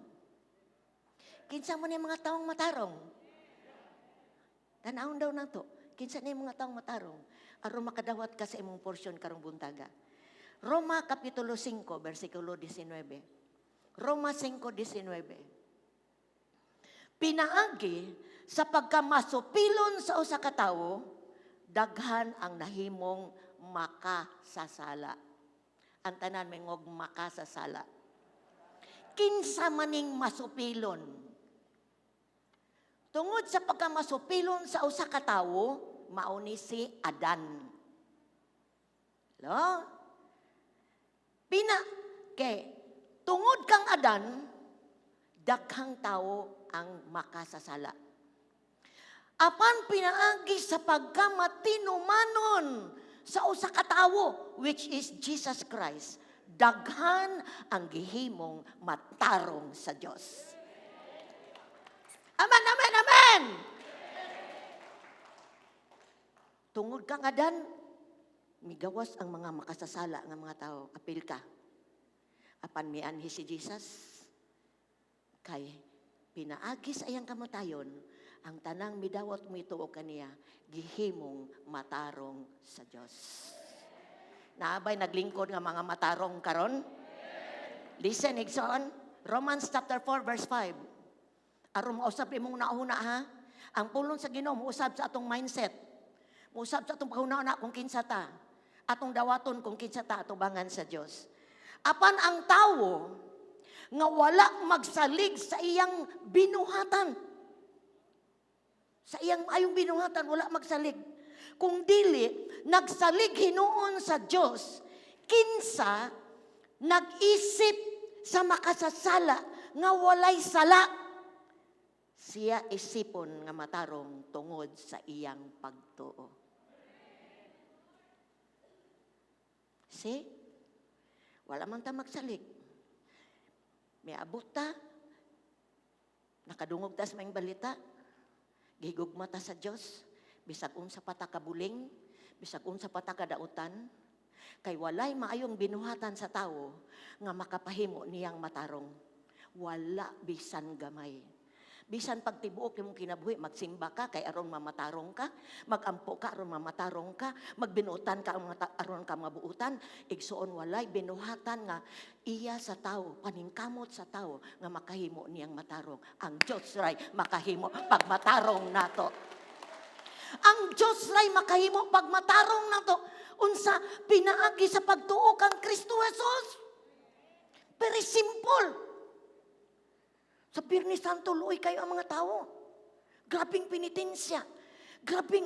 Kinsa man ning mga taong matarong? Tanawon daw nato. Kinsa ni mga taong matarong? Aron makadawat ka sa imong porsyon karong buntaga. Roma Kapitulo 5, versikulo 19. Roma 5:19. Pinaagi sa pagkamasupilon sa usa ka tawo, daghan ang nahimong makasasala. Ang tanan mingog, "Makasasala." Kinsa maning masupilon? Tungod sa pagkamasupilon sa usa ka tawo, mao ni si Adan. Lo? Pina kay tungod kang Adan, daghang tawo ang makasasala. Apan pinaagi sa pagkamatinumanon sa usa ka tawo, which is Jesus Christ, daghan ang gihimong matarong sa Dios. Amen, amen, amen. Tungod kang Adan, migawas ang mga makasasala nga mga tao. Apil ka. Apan mianhi si Jesus, kay pinaagi sa iyang kamatayon, ang tanang midawat mituo kaniya, gihimong matarong sa Dios. Naa bay naglingkod nga mga matarong karon? Listen, igsoon. Romans chapter 4 verse 5. Aron mausab imong nauna ha. Ang pulong sa Ginoo mousab sa atong mindset. Mousab sa atong paghuna-huna kung kinsa ta. Atong dawaton kung kinsa ta atubangan sa Dios. Apan ang tawo nga wala magsalig sa iyang binuhatan. Sa iyang ayong binuhatan, wala magsalig. Kung dili, nagsalig hinuon sa Dios, kinsa nag-isip sa makasasala nga walay sala, siya isipon nga matarong tungod sa iyang pagtuo. See? Wala man ta magsalig. Miabot ta, nakadungog ta sa maayong balita, gihigugma ta sa Dios, bisag unsa pa ta kabuling, bisag unsa pa ta kadautan, kay walay maayong binuhatan sa tawo nga makapahimo niyang matarong. Wala bisan gamay. Bisan pagtibuok imong kinabuhi, magsimba ka kay aron mamatarong ka, magampo ka aron mamatarong ka, magbinuotan ka aron ka mabuutan, igsuon, walay binuhatan nga iya sa tawo, paningkamot sa tawo nga makahimo niyang matarong. Ang Dios ray makahimo pagmatarong nato. Ang Dios ray makahimo pagmatarong nato. Unsa? Pinaagi sa pagtuo kang Kristo Jesus. Very simple. Sa Biyernes Santo, luoy kayo ang mga tao. Grabing penitensya. Grabing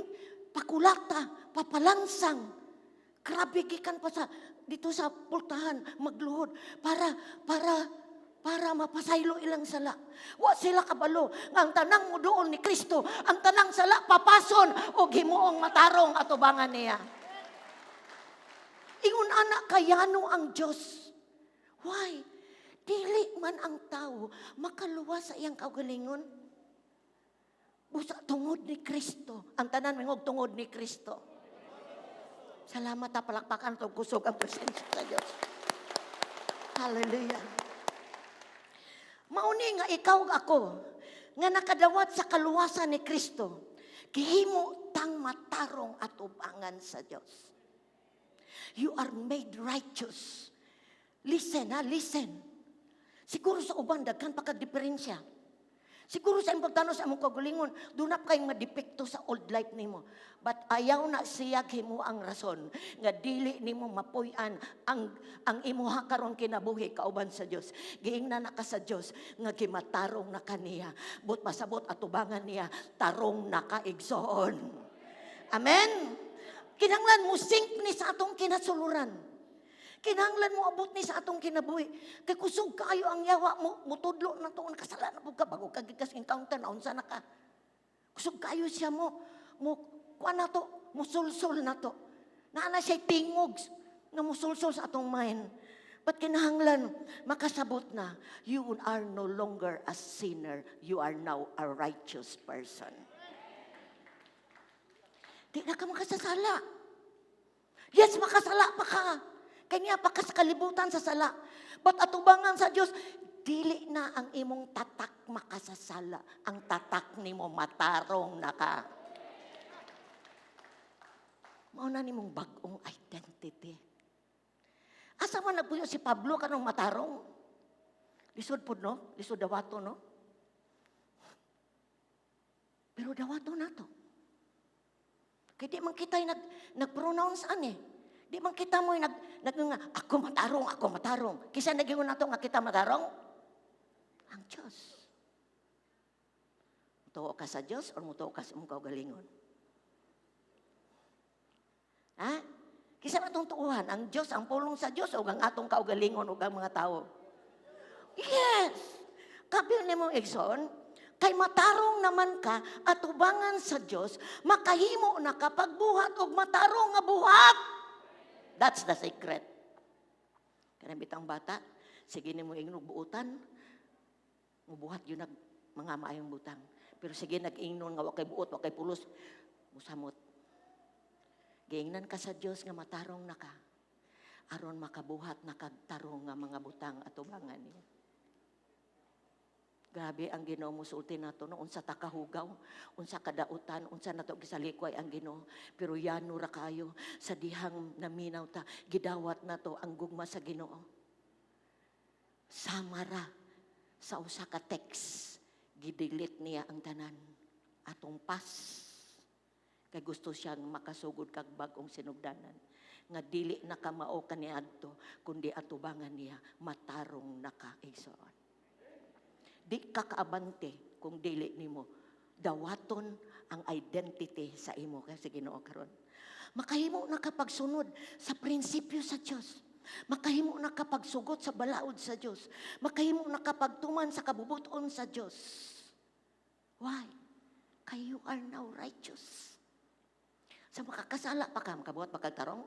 pakulata, papalansang. Grabe gikan pa sa dito sa pultahan magluhod para mapasaylo ilang sala. Wa sila kabalo nga ang tanang muduol ni Kristo, ang tanang sala papason og himuong matarong atubangan niya. Ingon ana kayano ang Dios. Why? Dili man ang tao makaluwas sa iyang kaugalingon. Busa tungod ni Kristo. Ang tanan mingog, "Tungod ni Kristo." Salamat ta, palakpakan to kusog ang presensya sa Dios. Hallelujah. Mauni nga ikaw ug ako nga nakadawat sa kaluwasan ni Kristo, gihimo tang matarong atubangan sa Dios. You are made righteous. Listen, ha, listen. Siguro sa uban daghan pa kag diferensya. Siguro sa imong pagtan-aw sa imong kaugalingon, duna pa kayong madepekto sa old life nimo. But ayaw na siya himo ang rason nga dili nimo mapuy-an ang imuha karon kinabuhi kauban sa Dios. Giingnan na ka sa Dios nga gimatarong na kaniya. But pasabot atubangan niya, tarong na ka, igsoon. Amen. Kinahanglan mo sink ni sa atong kinasuluran. Kinahanglan mo abot ni sa atong kinabuhi. Kay kusog kaayo ang yawa mo, mutudlo na to, nakasala na pud ka, bago ka gikas encounter, naunsa na ka. Kusog kaayo siya mo, kuan na to, musulsol na to. Naa na siya tingog nga musulsol sa atong mind. But kinahanglan, makasabot na, you are no longer a sinner, you are now a righteous person. Di na ka makasasala. Yes, makasala pa ka. Kanya pa ka sa kalibutan sa sala. But atubangan sa Dios, dili na ang imong tatak makasasala. Ang tatak nimo matarong na ka. Mao na nimong bag-ong identity. Asa man nagpuyo si Pablo kanong matarong? Lisod pud, no? Lisod dawato, no? Pero dawato na to. Kay di man kita nag-pronounce ani. Di man kita mo nag nga, "Ako matarong, ako matarong." Kinsa nag-ingon nato nga kita matarong? Ang Diyos. Mutuo ka sa Diyos or mutuo ka sa imong kaugalingon? Ha? Kinsa man atong tuuhan, ang Diyos, ang pulong sa Diyos, o ang atong kaugalingon o ang mga tao? Yes! Kabil nimo, igsoon, kay matarong naman ka atubangan sa Diyos, makahimo na ka pagbuhat og matarong nga buhat. That's the secret. Kanang bitang bata, sige nimo ingnog buutan, mubuhat yun nag mga maayong butang. Pero sige nag-ingnon nga wa kay buot, wa kay pulos, musamot. Giingnan ka sa Dios nga matarong na ka, aron makabuhat na kag tarong nga mga butang atubangan niya. Grabe ang Ginoo musulti nato, no, unsa ta kahugaw, unsa kadautan, unsa nato gisalikway ang Ginoo. Pero yano ra kayo sa dihang naminaw ta, gidawat nato ang gugma sa Ginoo. Sama ra sa usa ka text, gidelete niya ang tanan atong past. Kay gusto siyang makasugod kag bag-ong sinugdanan nga dili na ka mao kaniadto kundi atubangan niya matarong na ka, igsoon. Di ka kaabante kung dili nimo dawaton ang identity sa imo kay sa Ginoo karon. Makahimo na ka pagsunod sa prinsipyo sa Dios. Makahimo na ka pagsugot sa balaod sa Dios. Makahimo na ka pagtuman sa kabubuton sa Dios. Why? Kay you are now righteous. Sa makakasala pa ka, makabuhat pa kag tarong?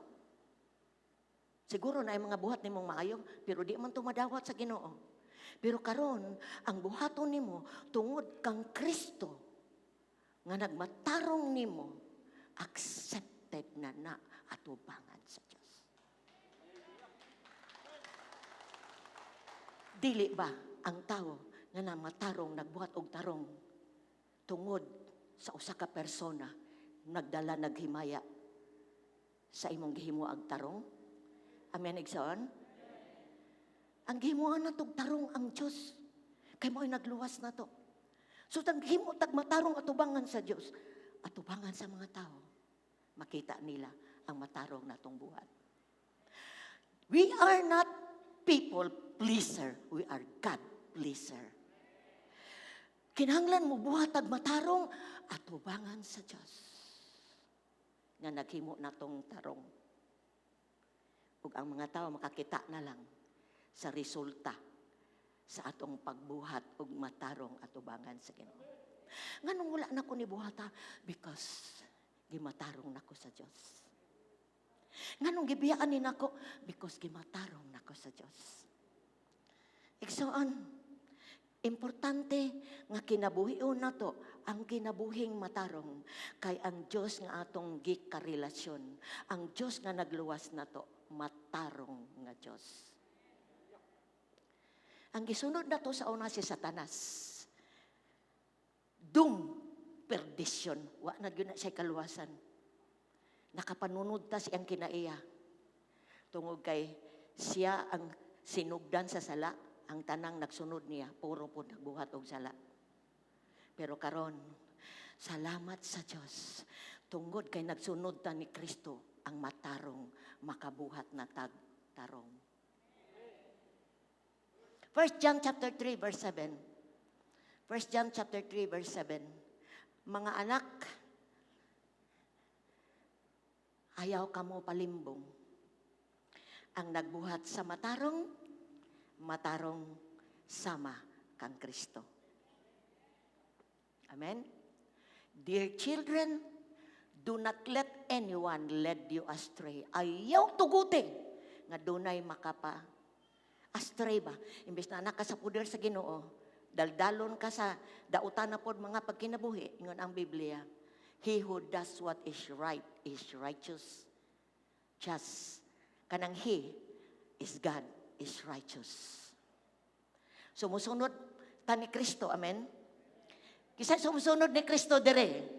Siguro na ay mga buhat nimong maayo, pero di man tumadawat sa Ginoo. Pero karon, ang buhaton nimo tungod kang Kristo nga nagmatarong nimo, accepted na na atubangan sa Dios. Dili ba ang tao nga namatarong nagbuhat og tarong tungod sa usa ka persona nagdala naghimaya sa imong gihimo ang tarong? Amen, igsoon? Ang gihimuan na tog tarong ang Diyos. Kay mo'y nagluwas na to. So, tag himo tag matarong atubangan sa Diyos, atubangan sa mga tao, makita nila ang matarong natong buhat. We are not people pleaser, we are God pleaser. Kinahanglan mo buhat tag matarong atubangan sa Diyos nga naghimo natong tarong. Ug ang mga tao makakita na lang sa resulta sa atong pagbuhat ug matarong atubangan sa Ginoo. Nganong wala na ko ni buhata? Because gimatarong nako sa Dios. Nganong gibiyaan ni nako? Because gimatarong nako sa Dios. Igsoon, Importante nga kinabuhion nato ang kinabuhing matarong kay ang Dios nga atong gikarelasyon, ang Dios nga nagluwas nato, matarong nga Dios. Ang gisunod nato sa una si Satanas. Doom, perdition. Wa na gyud na siya kaluwasan. Nakapanunod ta siyang kinaiya. Tungod kay siya ang sinugdan sa sala, ang tanang nagsunod niya, puro po nagbuhat og sala. Pero karon, salamat sa Dios. Tungod kay nagsunod ta ni Kristo, ang matarong makabuhat na tag tarong. 1 John chapter 3 verse 7. 1 John chapter 3 verse 7. Mga anak, ayaw kamo palimbong. Ang nagbuhat sa matarong, matarong sama kang Kristo. Amen? Dear children, do not let anyone lead you astray. Ayaw tuguti nga dunay makapa astray ba? Imbes na anak ka sa puder sa Ginoo, daldalon ka sa dautan na pod mga pagkinabuhi, ingon ang Biblia. He who does what is right is righteous. Just kanang he is God is righteous. Sumusunod ta ni Kristo, amen? Kinsa sumusunod ni Kristo dire.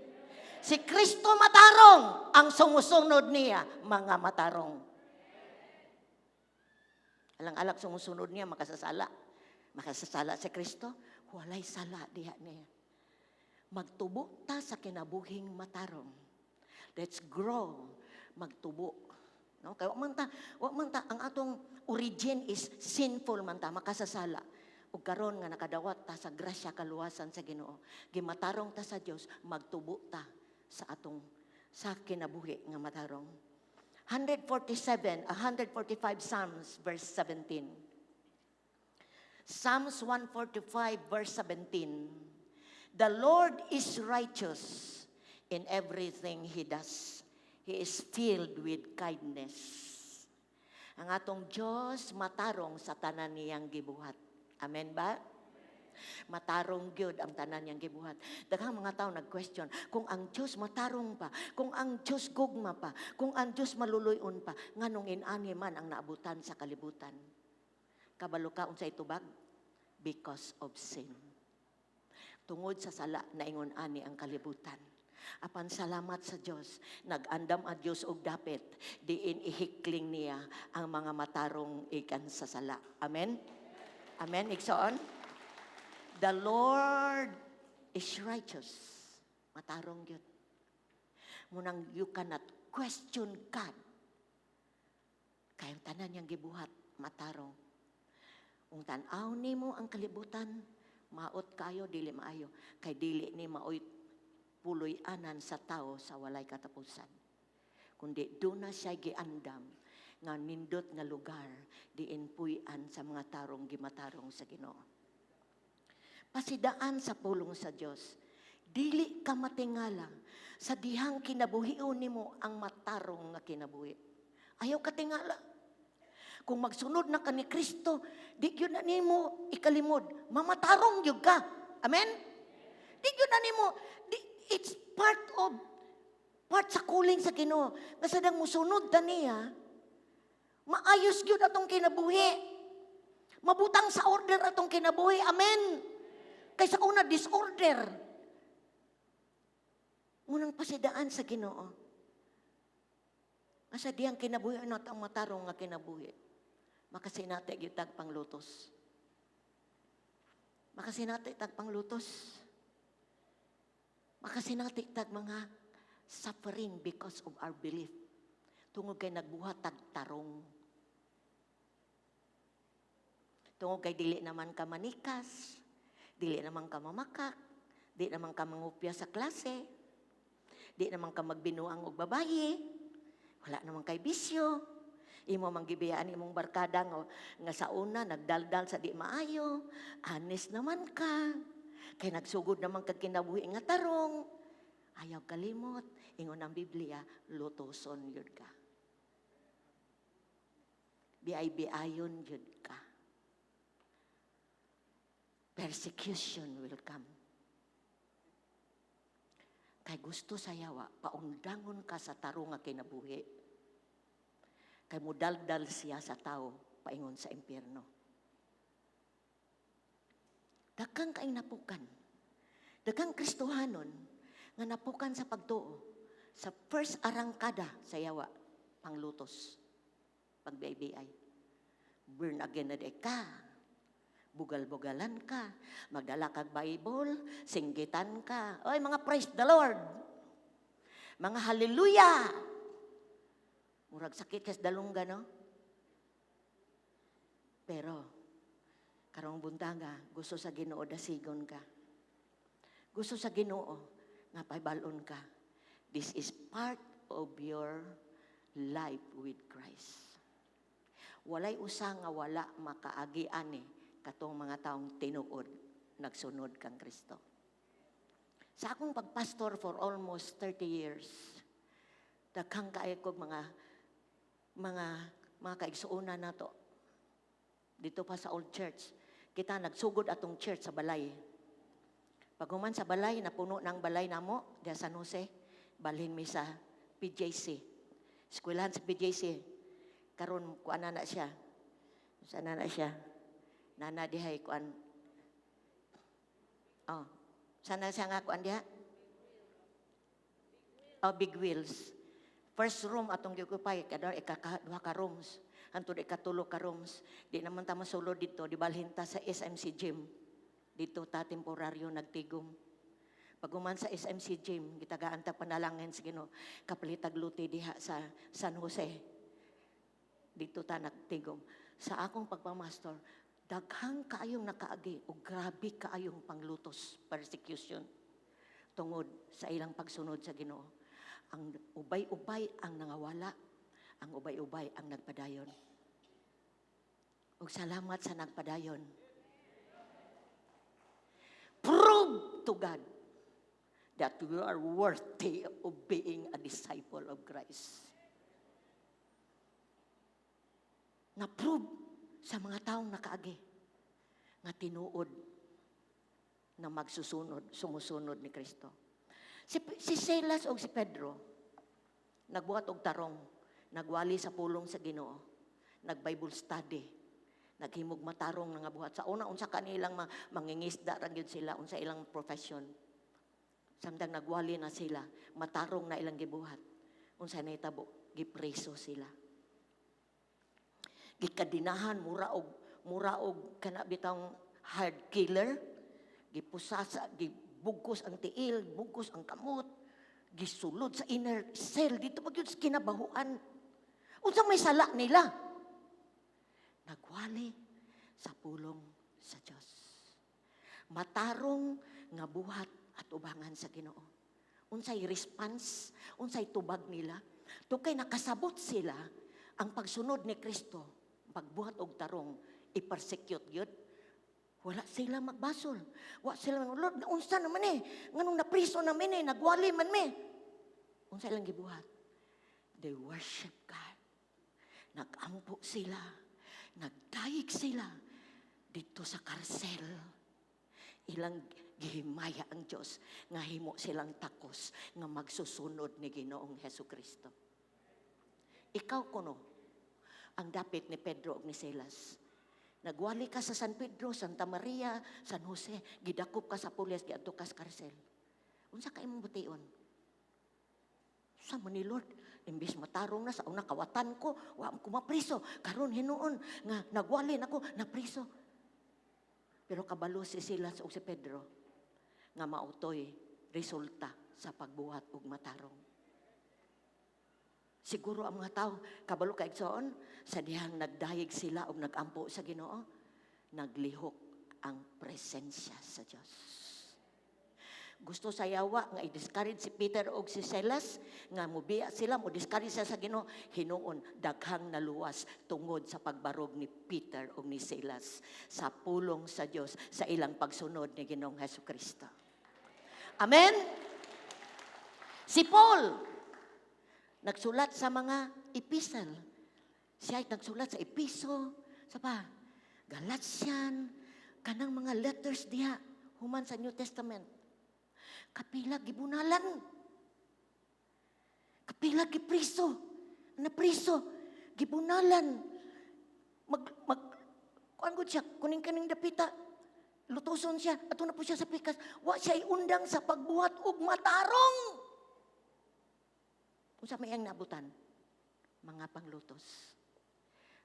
Si Kristo matarong, ang sumusunod niya, mga matarong. Alang-alang sumusunod niya, makasasala. Makasasala si Kristo, walay sala diha niya. Magtubo ta sa kinabuhing matarong. Let's grow. Magtubo. No? Kaya wa man ta, ang atong origin is sinful man ta, makasasala. Ug karon nga nakadawat ta sa grasya kaluwasan sa Ginoo, gimatarong ta sa Dios, magtubo ta sa atong sa kinabuhi nga matarong. 147, 145 Psalms verse 17. Psalms 145 verse 17. The Lord is righteous in everything He does. He is filled with kindness. Ang atong Diyos matarong sa tanan niyang gibuhat. Amen ba? Matarong gyud ang tanan niyang gibuhat. Daghang mga tao nag-question, kung ang Diyos matarong pa, kung ang Diyos gugma pa, kung ang Diyos maluluyon pa, nganong inani man ang naabutan sa kalibutan? Kabalo ka unsay tubag? Because of sin. Tungod sa sala naingon ani ang kalibutan. Apan salamat sa Dios, nag-andam ang Dios og dapit, diin ihikling niya ang mga matarong ikan sa sala. Amen? Amen, igsoon? The Lord is righteous. Matarong gyud. Munang you cannot question God. Kay ang tanan niyang gibuhat, matarong. Kung tan-aw nimo ang kalibutan, maot kayo, dili maayo. Kay dili ni maoy puloy-anan sa tao sa walay katapusan. Kundi duna siya giandam nga nindot nga lugar diin puy-an sa mga tarong gimatarong sa Ginoo. Pasidaan sa pulong sa Dios. Dili ka matingala sa dihang kinabuhion nimo ang matarong nga kinabuhi. Ayaw ka tingala. Kung magsunod na ka ni Kristo, di gyud na nimo ikalimod. Mamatarong gyud ka. Amen? Di gyud na nimo, di, it's part sa calling sa Ginoo. Nga sa dang musunod ta niya, maayos gyud atong kinabuhi. Mabutang sa order atong kinabuhi. Amen. Kaysa una, disorder. Munang pasidaan sa Ginoo. Nga sa diyang kinabuhi nato ang matarong nga kinabuhi. Makasinati gyud tag panglutos. Makasinati tag panglutos. Makasinati tag mga suffering because of our belief. Tungod kay nagbuhat tag tarong. Tungod kay dili naman ka manikas, dili naman ka mamakak, di naman ka mangupya sa klase, di naman ka magbinuang og babayi, wala naman kay bisyo. Imo man gibiyaan imong barkada nga sa una nagdaldal sa di maayo, honest naman ka. Kay nagsugod naman kag kinabuhi nga tarong. Ayaw kalimot, ingon ang Biblia, lutoson yun ka. Biay-biayon yun ka. Persecution will come. Kay gusto sa yawa, paundangon ka sa tarong nga kinabuhi. Kay mudaldal siya sa tao, paingon sa impyerno. Daghang kay napukan. Daghang Kristohanon nga napukan sa pagtuo. Sa first arangkada sa yawa, panglutos, pagbiay-biay. Born again na diay ka. Bugal-bugalan ka. Magdala kag Bible, singgitan ka. Oy, mga praise the Lord. Mga hallelujah. Murag sakit kas dalunggan, no? Pero, karong buntaga, gusto sa Ginoo dasigon ka. Gusto sa Ginoo nga pahibalon ka. This is part of your life with Christ. Walay usa nga wala makaagi ani katong mga taong tinuod nagsunod kang Kristo. Sa akong pagpastor for almost 30 years, daghang kaayo kog mga kaigsuonan nato. Dito pa sa old church. Kita nagsugod atong church sa balay. Paghuman sa balay, napuno ng balay namo, diya sa San Jose, balhin mi sa PJC. Eskwelahan sa PJC. Karon kuan na na siya. Sana na siya? Nana dihay kuan. Oh, sana siya nga kuan diha? Oh, Big Wheels. First room atong gi-occupy kada ika duha ka rooms. Hantod ikatulo ka rooms. Di naman ta masulod dito, di balhin ta sa SMC gym. Dito ta temporaryo nagtigom. Paghuman sa SMC gym, gitagaan ta panalangin sa Ginoo, kapalitag lote diha sa San Jose. Dito ta nagtigom. Sa akong pagpamastor, daghang kaayong nakaagi o grabe kaayong panglutos, persecution tungod sa ilang pagsunod sa Ginoo. Ang ubay-ubay ang nangawala, ang ubay-ubay ang nagpadayon. Ug salamat sa nagpadayon. Prove to God that we are worthy of being a disciple of Christ. Na-prove sa mga taong nakaagi nga tinuod na magsusunod, sumusunod ni Kristo. Si Silas o si Pedro, nagbuhat og tarong, nagwali sa pulong sa Ginoo, nag-Bible study, naghimog matarong nga buhat. Sa una, unsa kanilang mangingisda ra gyud sila, unsa ilang profession. Samtang nagwali na sila, matarong na ilang gibuhat. Unsa nahitabo, gipreso sila. Gikadinahan, mura og kana bitawng hard killer, gipusasa, gibugkos ang tiil, bugkos ang kamot, gisulod sa inner cell dito pag yun sa kinabahuan. Unsa may sala nila? Nagwali sa pulong sa Dios. Matarong nga buhat at ubangan sa Ginoo. Unsay response, unsay tubag nila? Tukay nakasabot sila ang pagsunod ni Kristo, pagbuhat og tarong, i-persecute gyud. Wala sila magbasol. Wa sila mag, "Lord, unsa naman eh? Nganong napriso namin eh, nagwali man mi." Unsa ilang gibuhat? They worship God. Nagampo sila. Nagdayeg sila dito sa karsel. Ilang gihimaya ang Diyos nga himo silang takos nga magsusunod ni Ginoong Hesus Kristo. Ikaw kuno ang dapit ni Pedro ug ni Silas. Nagwali ka sa San Pedro, Santa Maria, San Jose, gidakop ka sa pulis, giadto ka sa karsel. Unsa ka imong bution? Sa man ni Lord, imbis matarong na sa una kawatan ko, wa ko mapriso. Karon hinuon nga nagwali nako, napriso. Pero kabalo si Silas ug si Pedro nga mautoy resulta sa pagbuhat og matarong. Siguro ang mga tao, kabalo ka igsoon, sa dihang nagdayeg sila og nagampo sa Ginoo, naglihok ang presensya sa Dios. Gusto sa yawa nga i-discourage si Peter og si Silas nga mubiya sila, mo discourage sila sa Ginoo, hinuon daghang naluwas tungod sa pagbarog ni Peter og ni Silas sa pulong sa Dios sa ilang pagsunod ni Ginoong Hesukristo. Amen. Si Paul nagsulat sa mga epistle. Siya ay nagsulat sa Episo, sa pa, Galatian, Kanang mga letters diha, human sa New Testament. Kapila gibunalan. Kapila gipriso. Napriso. Gibunalan. Mag, mag, kuan gud siya, kuning kaning dapita. Lutuson siya, ato na po siya sa pikas. Wa siya undang sa pagbuhat og matarong. Unsa may ang naabutan? Mga panglutos.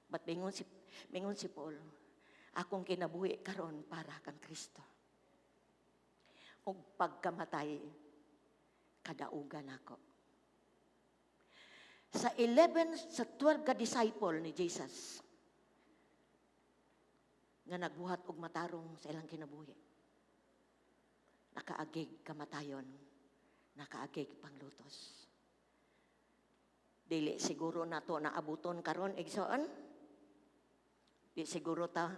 But mingon si Paul, "Akong kinabuhi karon para kang Kristo. Ug pagkamatay, kadaugan ako." Sa 11, sa 12 ka disciple ni Jesus, nga nagbuhat og matarong sa ilang kinabuhi, nakaagig kamatayon, nakaagig panglutos. Dili siguro nato naabuton karon, igsoon. Di siguro ta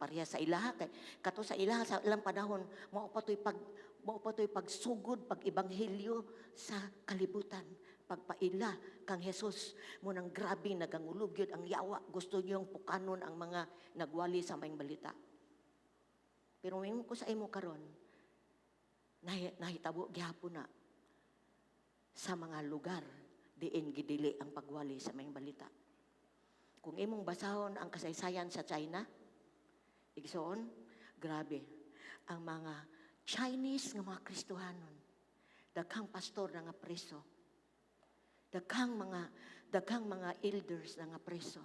pareha sa ilaha kay kato sa ilaha, sa ilang panahon, mao pa to'y pagsugod pag ebanghelyo sa kalibutan, pagpaila kang Jesus. Mao nang grabe nagangulog yun ang yawa, gusto niyong pukanon ang mga nagwali sa maayong balita. Pero ingon ko sa imo karon, nahitabo gihapon na sa mga lugar diin gidili ang pagwali sa maayong balita. Kung imong basahon ang kasaysayan sa China, igsoon, grabe. Ang mga Chinese nga mga Kristohanon, daghang pastor na nga preso. Daghang mga elders na nga preso.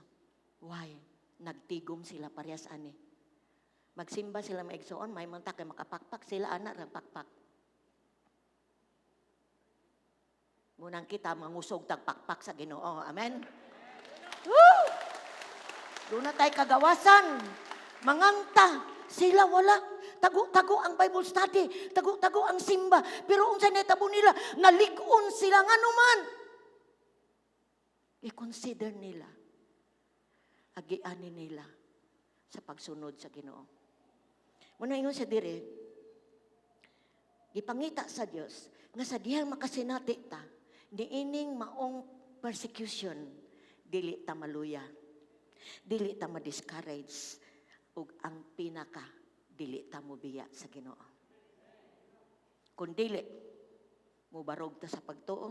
Why? Nagtigom sila parehas ani. Magsimba sila, maigsoon, may man ta kay makapakpak sila ana rang pakpak. Mao nang kita mangusog tag pakpak sa Ginoo. Amen. Woo! Duna tay kagawasan. Manganta. Sila wala. Tago-tago ang Bible study. Tago-tago ang simba. Pero unsa nahitabo nila? Nalig-on sila nganuman. I-consider nila. Agianin nila sa pagsunod sa Ginoo. Mao na ingon siya dire, gipangita sa Dios nga sa dihang makasinati ta niining maong persecution, dili ta maluya, dili ta ma-discourage, ug ang pinaka, dili ta mobiya sa Ginoo. Kung dili, mubarog ta sa pagtuo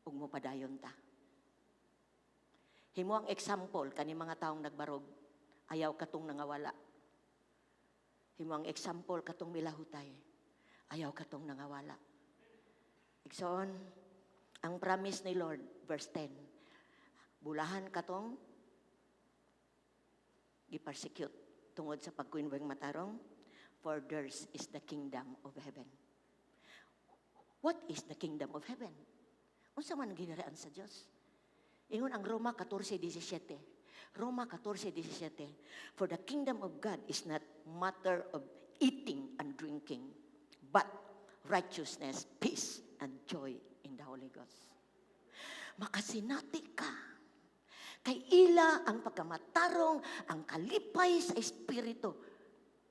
ug mopadayon ta. Himo ang example kani mga taong nagbarog, ayaw katong nangawala. Himo ang example katong milahutay, ayaw katong nangawala. Igsoon, ang promise ni Lord, verse 10, bulahan katong gi-persecute tungod sa pagkinabuhing matarong, for theirs is the kingdom of heaven. What is the kingdom of heaven? Unsa man ang ginaharian sa Dios? Ingon ang Roma 14:17. Roma 14:17. "For the kingdom of God is not matter of eating and drinking, but righteousness, peace, and joy in the Holy Ghost." Makasinati ka. Kay ila ang pagkamatarong, ang kalipay sa Espiritu,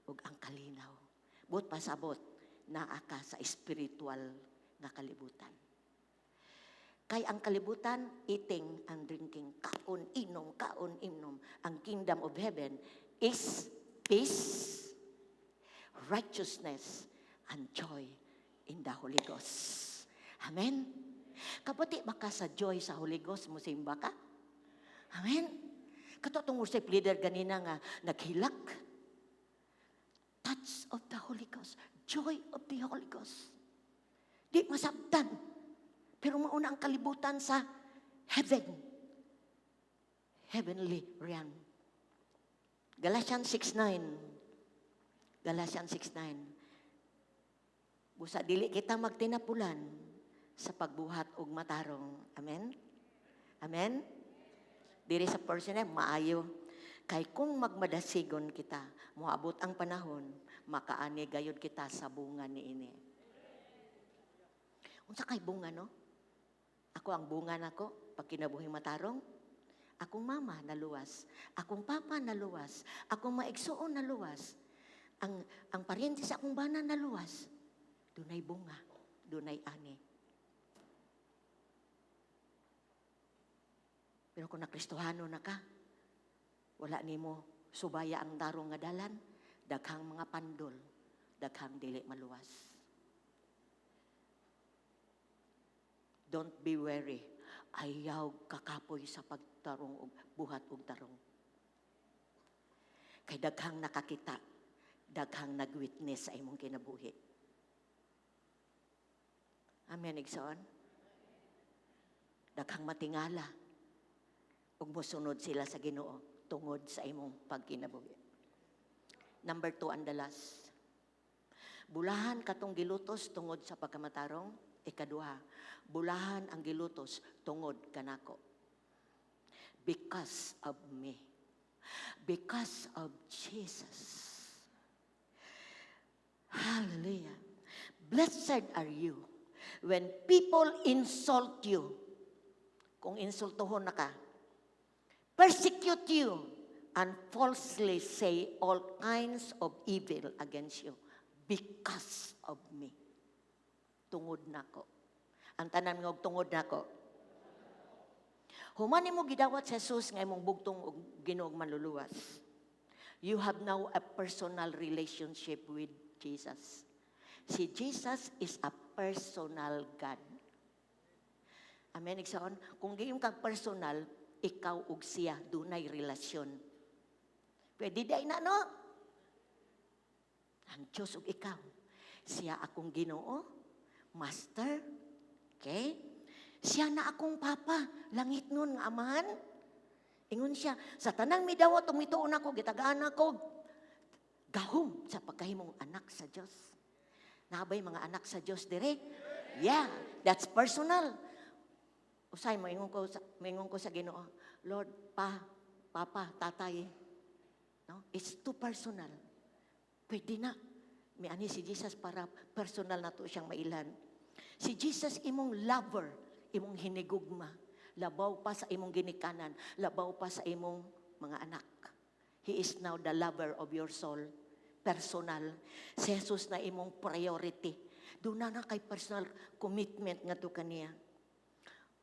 ug ang kalinaw. Buot pasabot, naa ka sa spiritual nga kalibutan. Kay ang kalibutan, eating and drinking, kaon, inom, kaon, inom. Ang kingdom of heaven is peace, righteousness, and joy in the Holy Ghost. Amen? Kabati ba ka sa joy sa Holy Ghost, musimba ka? Amen? Kato atong worship leader ganina nga naghilak. Touch of the Holy Ghost. Joy of the Holy Ghost. Di masabtan. Pero mauna ang kalibutan sa heaven. Heavenly realm. Galatians 6:9. Galatians 6:9. Busa dili kita magtinapulan sa pagbuhat og matarong. Amen? Amen? Diri sa person na maayo. Kay kung magmadasigon kita, moabot ang panahon, makaani gayud kita sa bunga niini. Unsa kay bunga, no? Ako, ang bunga nako pag kinabuhi matarong, akong mama naluwas, akong papa naluwas, akong maigsuon naluwas, ang paryente sa akong bana naluwas. Dunay bunga, dunay ani. Pero kung nakristohano na ka, wala nimo subaya ang tarong nga dalan, Daghang mga pandol, daghang dili maluwas. Don't be weary. Ayaw kakapoy sa pagtarong og buhat og tarong. Kay daghang nakakita, daghang nagwitness sa imong kinabuhi. Amen, igsoon? Daghang matingala ug mosunod sila sa Ginoo tungod sa imong pagkinabuhi. Number 2, and the last. Bulahan katong gilutos tungod sa pagkamatarong. Ikaduha, bulahan ang gilutos tungod kanako. Because of me. Because of Jesus. Hallelujah. Blessed are you when people insult you. Kung insultuhon na ka, persecute you, and falsely say all kinds of evil against you because of me. Tungod nako. Ang tanan nga og tungod nako. Human nimo gidawat sa Jesus nga imong bugtong og Ginoo manluluwas, you have now a personal relationship with Jesus. Si Jesus is a personal God. Amen, igsoon? Kung giingon kag personal, ikaw ug siya dunay relasyon. Pwede diay na, no? Ang Diyos ug ikaw. Siya akong Ginoo, Master, okay? Siya na akong Papa, langit nun nga Amahan. Ingon siya, sa tanang midawat ug mituo nako, gitagaan ako gahom sa pagkahimong anak sa Dios. Naa bay mga anak sa Dios dire? Yeah, that's personal. Usay moingon ko sa Ginoo, "Lord, pa, Papa, Tatay." No? It's too personal. Pwede na. Mianhi si Jesus para personal na to siyang mailhan. Si Jesus imong lover, imong hinigugma. Labaw pa sa imong ginikanan, labaw pa sa imong mga anak. He is now the lover of your soul. Personal. Si Jesus na imong priority. Duna na kay personal commitment nga to kaniya.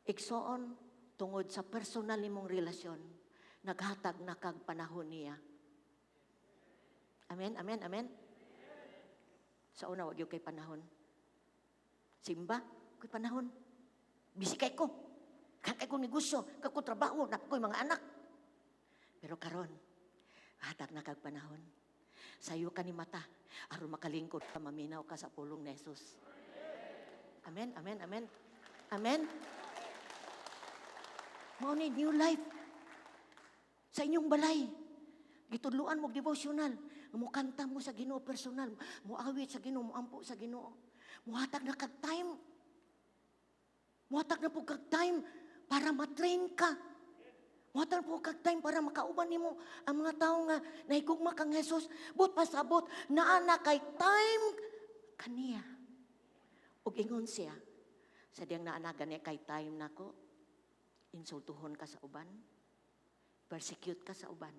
Igsoon, tungod sa personal nimong relasyon, naghatag na kag panahon niya. Amen, amen, amen. Sa una, wag gyud kay panahon. Simba, kay panahon. Busy kay ko. Kay ko negosyo, kay ko trabaho, naa ko'y mga anak. Pero karon, hatag na kag panahon. Sayo ka ni mata, aron makalingkod ka, maminaw ka sa pulong ni Jesus. Amen, amen, amen. Amen. Mao ni new life sa inyong balay. Gitudluan mo devotional. Mukanta mo sa Ginoo personal. Muawit sa Ginoo, muampo sa Ginoo. Muhatag na kag time. Muhatag na pud kag time para ma-train ka. Muhatag na pud kag time para makauban nimo ang mga tao nga nahigugma kang Jesus. But pasabot, naa na kay time kaniya. Ug ingon siya, sa diyang naa na gani kay time nako, insultuhon ka sa uban, persecute ka sa uban.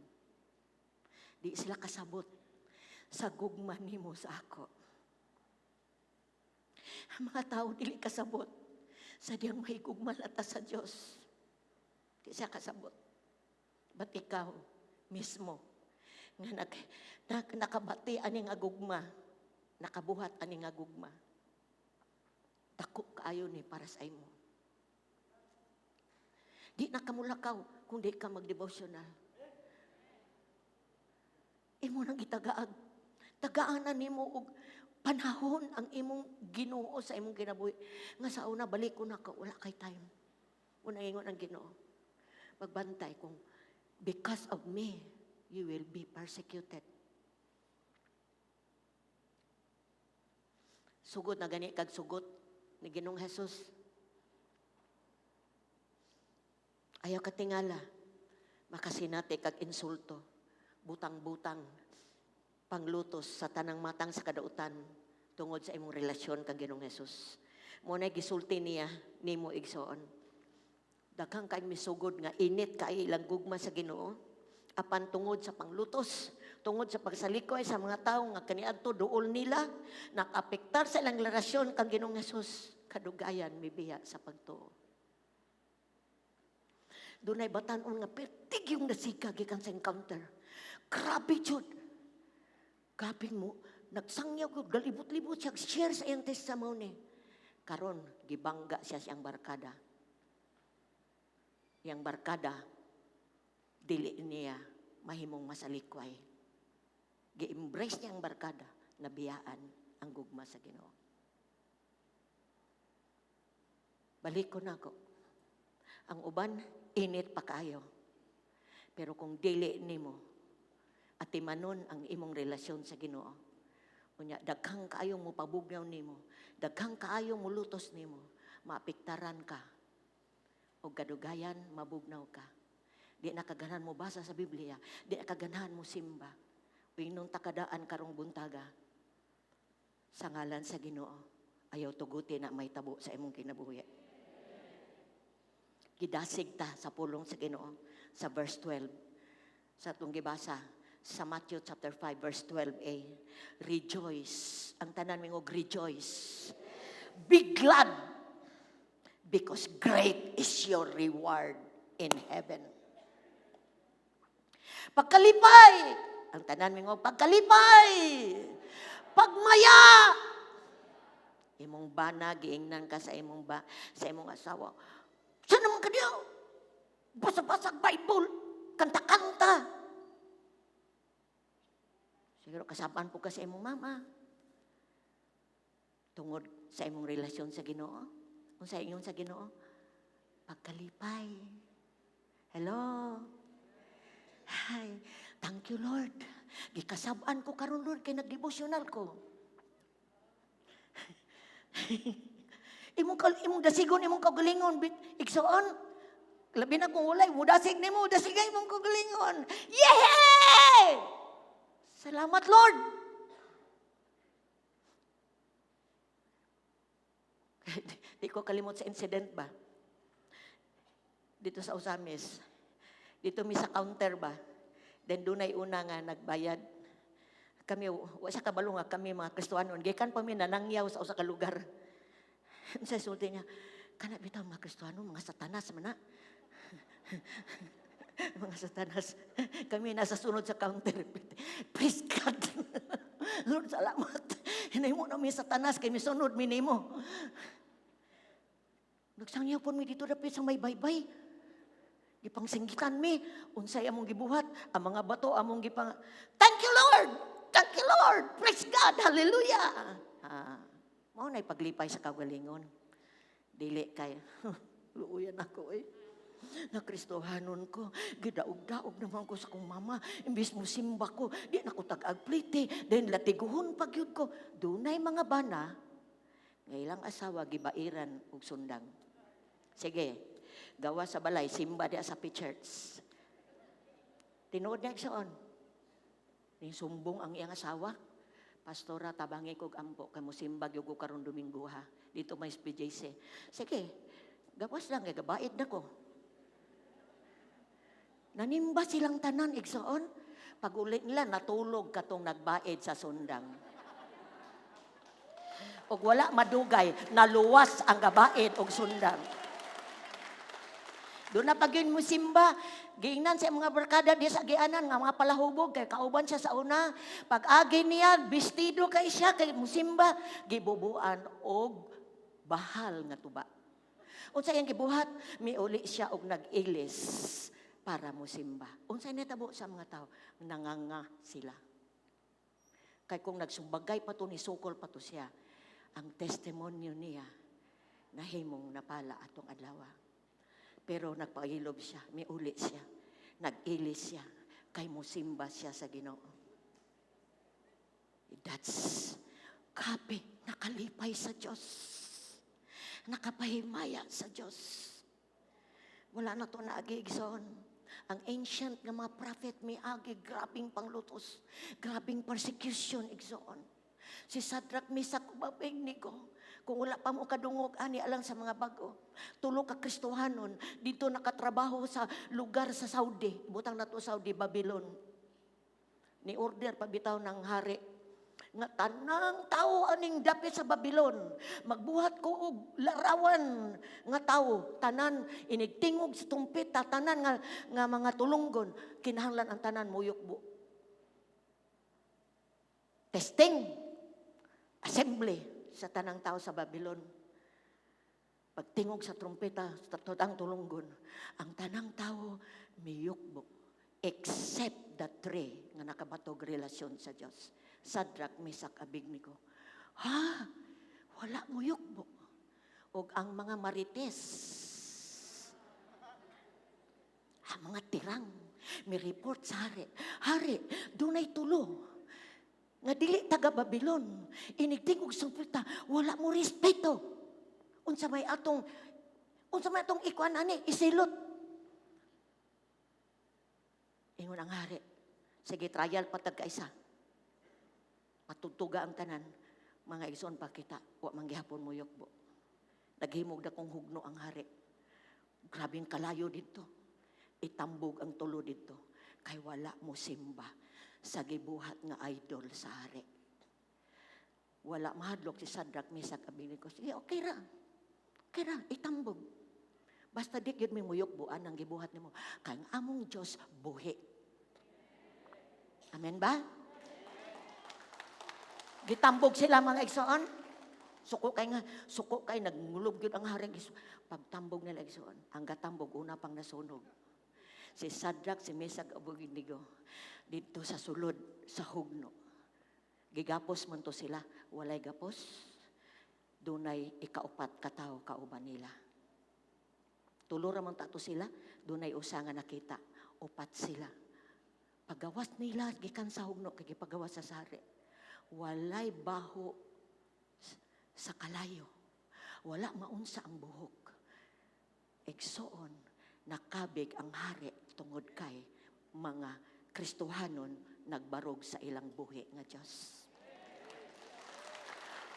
Di sila kasabot sa gugma nimo sa ako. Ang mga tao dili kasabot sa diyang mahigugma ta sa Dios. Di siya kasabot. But ikaw mismo nga nakabati ani nga gugma, nakabuhat ani nga gugma. Dako kaayo ni para sa imo. Di na ka mulakaw kung di ka mag-devotional. Imo nang gitagaag. Tagaanan nimo og panahon ang imong Ginoo sa imong kinabuhi. Nga sa una balik ko na ka, wala kay time. Unang ingon ang Ginoo. Magbantay kung because of me, you will be persecuted. Sugod na gani kag sugot ni Ginoong Jesus. Ayaw katingala, makasinati kag insulto, butang-butang, panglutos sa tanang matang sa kadautan tungod sa imong relasyon kang Ginoong Jesus. Mao na gisulti niya nimo, igsoon. Daghang kay misugod nga init kay ilang gugma sa Ginoo apan tungod sa panglutos, tungod sa pagsalikoy sa mga tawo nga kaniadto duol nila, nakaapektar sa ilang relasyon kang Ginoong Jesus, kadugayan mibiya sa pagtuo. Dunay batan-on nga pertig yung nasika gikan sa encounter. Grabe jud. Kapin mo, nagsangyaw ko, galibot-libot siya, share sa iyang testimony. Karon, gibangga siya siyang barkada. Iyang barkada, dili niya mahimong masalikway. Gi-embrace niya ang barkada, nabiyaan ang gugma sa Ginoo. Balik ko na ako. Ang uban, init pa kayo. Pero kung dili nimo, atimanon ang imong relasyon sa Ginoo. Unya, daghang kaayong mo pabugnaw nimo, daghang kaayong mulutos nimo, maapektaran ka. O kadugayan, mabugnaw ka. Di na kaganahan mo basa sa Biblia, di na kaganahan mo simba. Uinon takadaan karong buntaga, sa ngalan sa Ginoo, ayaw tuguti na may tabo sa imong kinabuhi. Gidasig ta sa pulong sa Ginoo sa verse 12. Sa atong gibasa sa Matthew chapter 5 verse 12a. Rejoice. Ang tanan mingog rejoice. Be glad because great is your reward in heaven. Pagkalipay. Ang tanan mingog pagkalipay. Pagmaya. Imong bana giingnan ka sa imong asawa. Sa naman ka diyo? Basa-basa Bible, kanta-kanta. Siguro kasabaan po ka sa imong mama. Tungod sa imong relasyon sa Ginoo. Unsa ingon sa Ginoo? Pagkalipay. Hello. Hi. Thank you, Lord. Gikasab-an ko karon, Lord, kay nagdevotional ko. Imong dasigon, imong kaugalingon, igsoon. Labi na kung walay, mudasig nimo, dasigay imong kaugalingon. Yehey! Salamat, Lord. Di ko kalimot sa incident ba? Dito sa Ozamis. Dito mi sa counter ba? Then dunay una nga nagbayad. Kami, wa siya kabalo nga kami mga Kristohanon. Gikan pa mi nanangyaw sa usa ka lugar. Sa sulti niya, kana bitaw mga Kristohano, mga satanas man na. Mga satanas. Kami nasa sunod sa counter. Praise God. Lord, salamat. Hinay mo na mi satanas, kay misunod mi nimo. Nagsangyaw po mi dito dapit sa may baybay. Gipangsinggitan mi. Unsay among gibuhat, ang mga bato among gipang... Thank you, Lord! Thank you, Lord! Praise God! Hallelujah! Mao na'y paglipay sa kagalingon. Dili kay, luuyan ako eh. Nakristohanon ko, gidaog-daog naman ko sa kong mama. Imbis mo simba ko, di na ko tag-ag plite. Then latiguhon pag yun ko. Dunay mga bana, nga ilang asawa gibairan og sundang. Sige, gawa sa balay, simba diya sa church. Tinuod niya igsoon. Ni sumbong ang iyang asawa. Pastora, tabangi kog ampo, kay mo simba gyud ko karon Domingo ha. Dito may PJC. Sige, gawas lang, kay gabaid na ko. Nanimba silang tanan, igsoon. Pag uli nila, natulog katong nagbaid sa sundang. Og wala madugay, naluwas ang gabaid og sundang. Doon na pag yun mo simba, giingnan sa mga barkada di sa gianan nga mga palahubog kay kauban siya sa una. Pag agi niya, bistido kay siya kay musimba, gibubuan og bahal nga tuba. Unsa iyang gibuhat? Miuli siya og nag-ilis para musimba. Unsa nitabo sa mga tao? Nanganga sila. Kay kung nagsumbagay pa to ni sukol pa to siya, ang testimonyo niya nahimong napala atong adlaw. Pero nagpailob siya, miuli siya, nag-ilis siya, kay musimba siya sa Ginoo. That's kape, nakalipay sa Diyos. Nakapahimaya sa Diyos. Wala na to naagigson. Ang ancient nga mga prophet miagi, grabing panglutos, grabing persecution, igsoon. Si Shadrach, Meshach, ug Abednego, kung wala pa mo kadungog ani alang sa mga bago, tulo ka Kristohanon dito nakatrabaho sa lugar sa Saudi, butang nato Saudi, Babylon. Ni order pa bitaw ng hari nga tanang tao aning dapit sa Babylon, magbuhat ko og larawan nga tawo, tanan inigtingog sa tumpita, tanan nga mga tulunggon, kinahanglan ang tanan muyukbo. Testing. Assembly sa tanang tao sa Babylon. Pagtingog sa trumpeta, sa tanang tulunggon, ang tanang tao miyukbo except the three nga nakabatog relasyon sa Dios. Shadrach, Meshach, Abednego. Ha? Wala mo yukbo. Og ang mga marites, ang mga tirang, mi report sa hari. "Hari, dunay tulo nga dili taga Babylon. Inigtingog sa trumpeta, wala mo respeto. Unsa may atong ikuan ani, isilot?" Ingon ang hari, "Sige, trial pa tag kaisa. Matugtuga ang tanan." Mga igsoon, pakita, wa man gihapon mo yukbo. Naghimog dakong hugno ang hari. Grabing kalayo didto. Itambog ang tulo didto. Kay wala mo simba sa gibuhat nga idol sa hari. Wala mahadlok si Shadrach, Meshach, Abednego. "Sige, okay ra. Okay ra, itambog. Basta di gyud mi muyukbuan ang gibuhat nimo. Kay ang among Dios buhi." Amen ba? Gitambog sila, mga igsoon. Suko kay nga, suko kay nagngulog gyud ang hari. Pagtambog nila, igsoon, ang gatambog una pang nasunog. Si Shadrach, si Meshach, Abednego didto sa sulod sa hugno. Gigapos man to sila, walay gapos. Dunay ikaupat ka tawo kauban nila. Tulo ra man tato sila, dunay usa nga nakita, upat sila. Pagawas nila gikan sa hugno kay gipagawas sa hari. Walay baho sa kalayo. Wala maunsa ang buhok. Igsoon, nakabig ang hari tungod kay mga Kristohanon nagbarog sa ilang buhi nga Dios.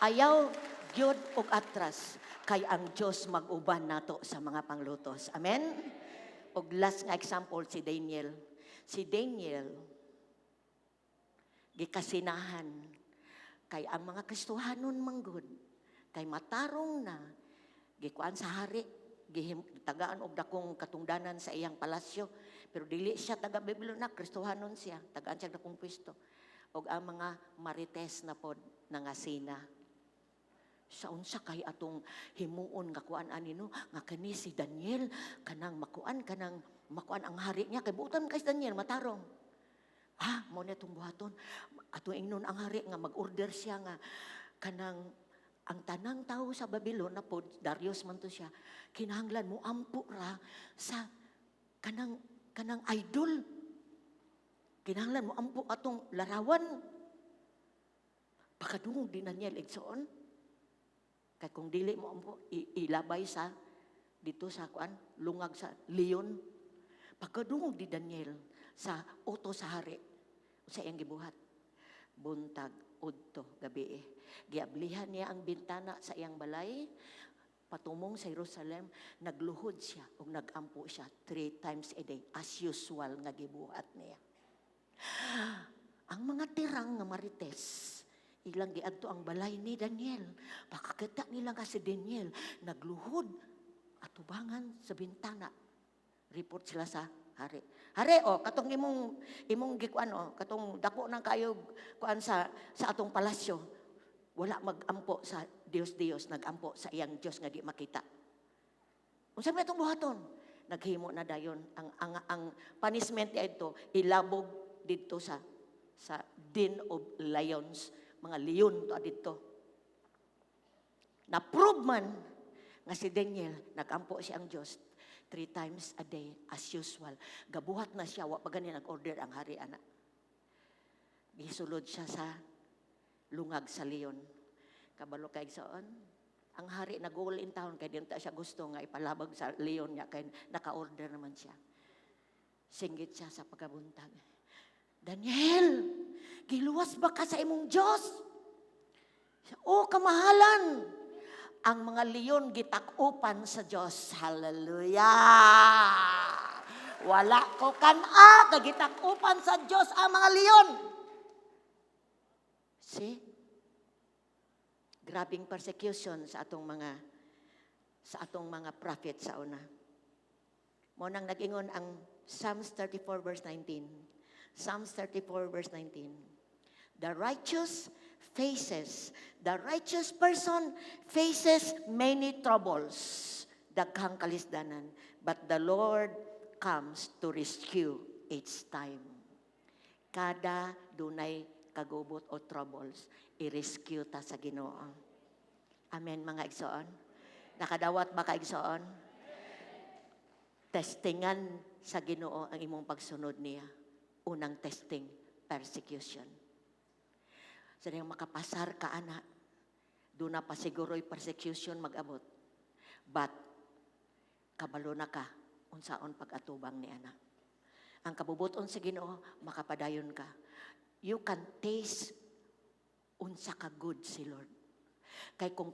Ayaw gyud og atras kay ang Dios mag-uban nato sa mga panglutos. Amen? Og last nga example, si Daniel. Si Daniel gikasinahan kay ang mga Kristohanon manggod kay matarong na gikuan sa hari, gihim, tagaan og dakong katungdanan sa iyang palasyo, pero dili siya taga Babylon na Kristohanon siya, tagaan siya dakong pwesto. Og ang mga marites na pod nangasina sa unsa kay atong himuon nga kuan ani, no, nga kani si Daniel kanang makuan ang hari niya kay buotan kay si Daniel matarong. Ha, mao na itong buhaton. Atong ingnon ang hari nga mag-order siya nga kanang ang tanang tao sa Babylon na pod, Darius man to siya, kinahanglan mo ampo ra sa kanang kanang idol. Kinahanglan mo ampo atong larawan. Pakadungog din Daniel, igsoon. Kay kung dili mo ampo, ilabay sa didto sa kuan, lungag sa leon. Pagkadungog di Daniel sa utos sa hari, sa iyang gibuhat. Buntag, udto, gabi. Giablihan niya ang bintana sa iyang balay, patumong sa Jerusalem, nagluhod siya ug nagampo siya three times a day as usual nga gibuhat niya. Ang mga tirang nga marites, ilang giadto ang balay ni Daniel. Pakakita nila nga si Daniel nagluhod atubangan sa bintana. Report sila sa hari. "Hari, oh, katong imong imong gikuan, oh, katong dako nang kayo kuan sa atong palasyo. Wala magampo sa Dios Dios, nagampo sa iyang Dios nga di makita. Unsa may atong buhaton?" Naghimo na dayon ang punishment dito, ilabog didto sa den of lions, mga leon to didto. Na-prove man nga si Daniel nagampo siya ang Dios three times a day as usual. Gabuhat na siya, wa pa gani nag-order ang hari ana. Gisulod siya sa lungag sa leon. Kabalo kay saan? Ang hari nag in town kay di ta siya gusto nga ipalabag sa leon niya kay naka-order naman siya. Singgit siya sa pagkabuntag, "Daniel, giluwas ba ka sa imong Diyos?" "Oh, kamahalan, ang mga leon gitak-upan sa Diyos." Hallelujah! Wala ko kan-a, kagitak-upan sa Diyos ang mga leon. See? Grabing persecution sa atong mga prophet sa una. Mao nang nag-ingon ang Psalms 34 verse 19. Psalms 34 verse 19. The righteous person faces many troubles, daghang kalisdanan, but the Lord comes to rescue each time. Kada dunay kagubot o troubles, i-rescue ta sa Ginoo. Amen, mga igsoon. Nakadawat ba ka, igsoon? Testingan sa Ginoo ang imong pagsunod niya. Unang testing, persecution. Sa diyang makapasar ka, ana, duna pa siguro'y persecution mag-abot. But kabalo na ka, unsaon pag-atubang ni ana. Ang kabubuton sa Ginoo, makapadayon ka. You can taste unsa ka good si Lord. Kay kung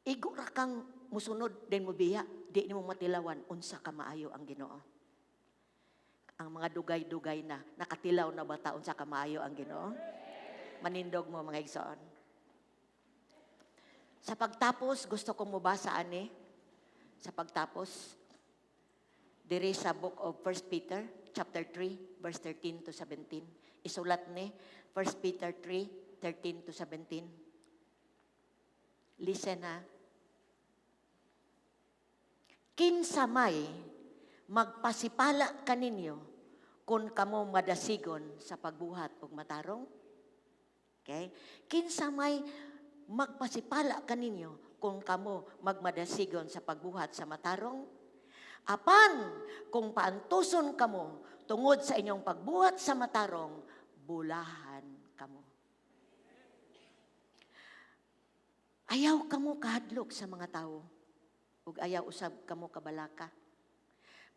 igo ra kang musunod then mo biya, di nimo matilawan unsa ka maayo ang Ginoo. Ang mga dugay-dugay na, nakatilaw na ba ta unsa ka maayo ang Ginoo? Manindog mo, mga igsoon. Sa pagtapos, gusto kong mobasa ani. Sa pagtapos, diri sa book of 1 Peter, chapter 3, verse 13 to 17. Isulat ni 1 Peter 3, 13 to 17. Listen ha. Kinsa may magpasipala kaninyo kung kamo madasigon sa pagbuhat og matarong? Okay? Kinsa may magpasipala kaninyo kung kamo magmadasigon sa pagbuhat sa matarong? Apan, kung paantuson kamo tungod sa inyong pagbuhat sa matarong, bulahan kamo. Ayaw kamo kahadlok sa mga tao ug ayaw usab kamo kabalaka.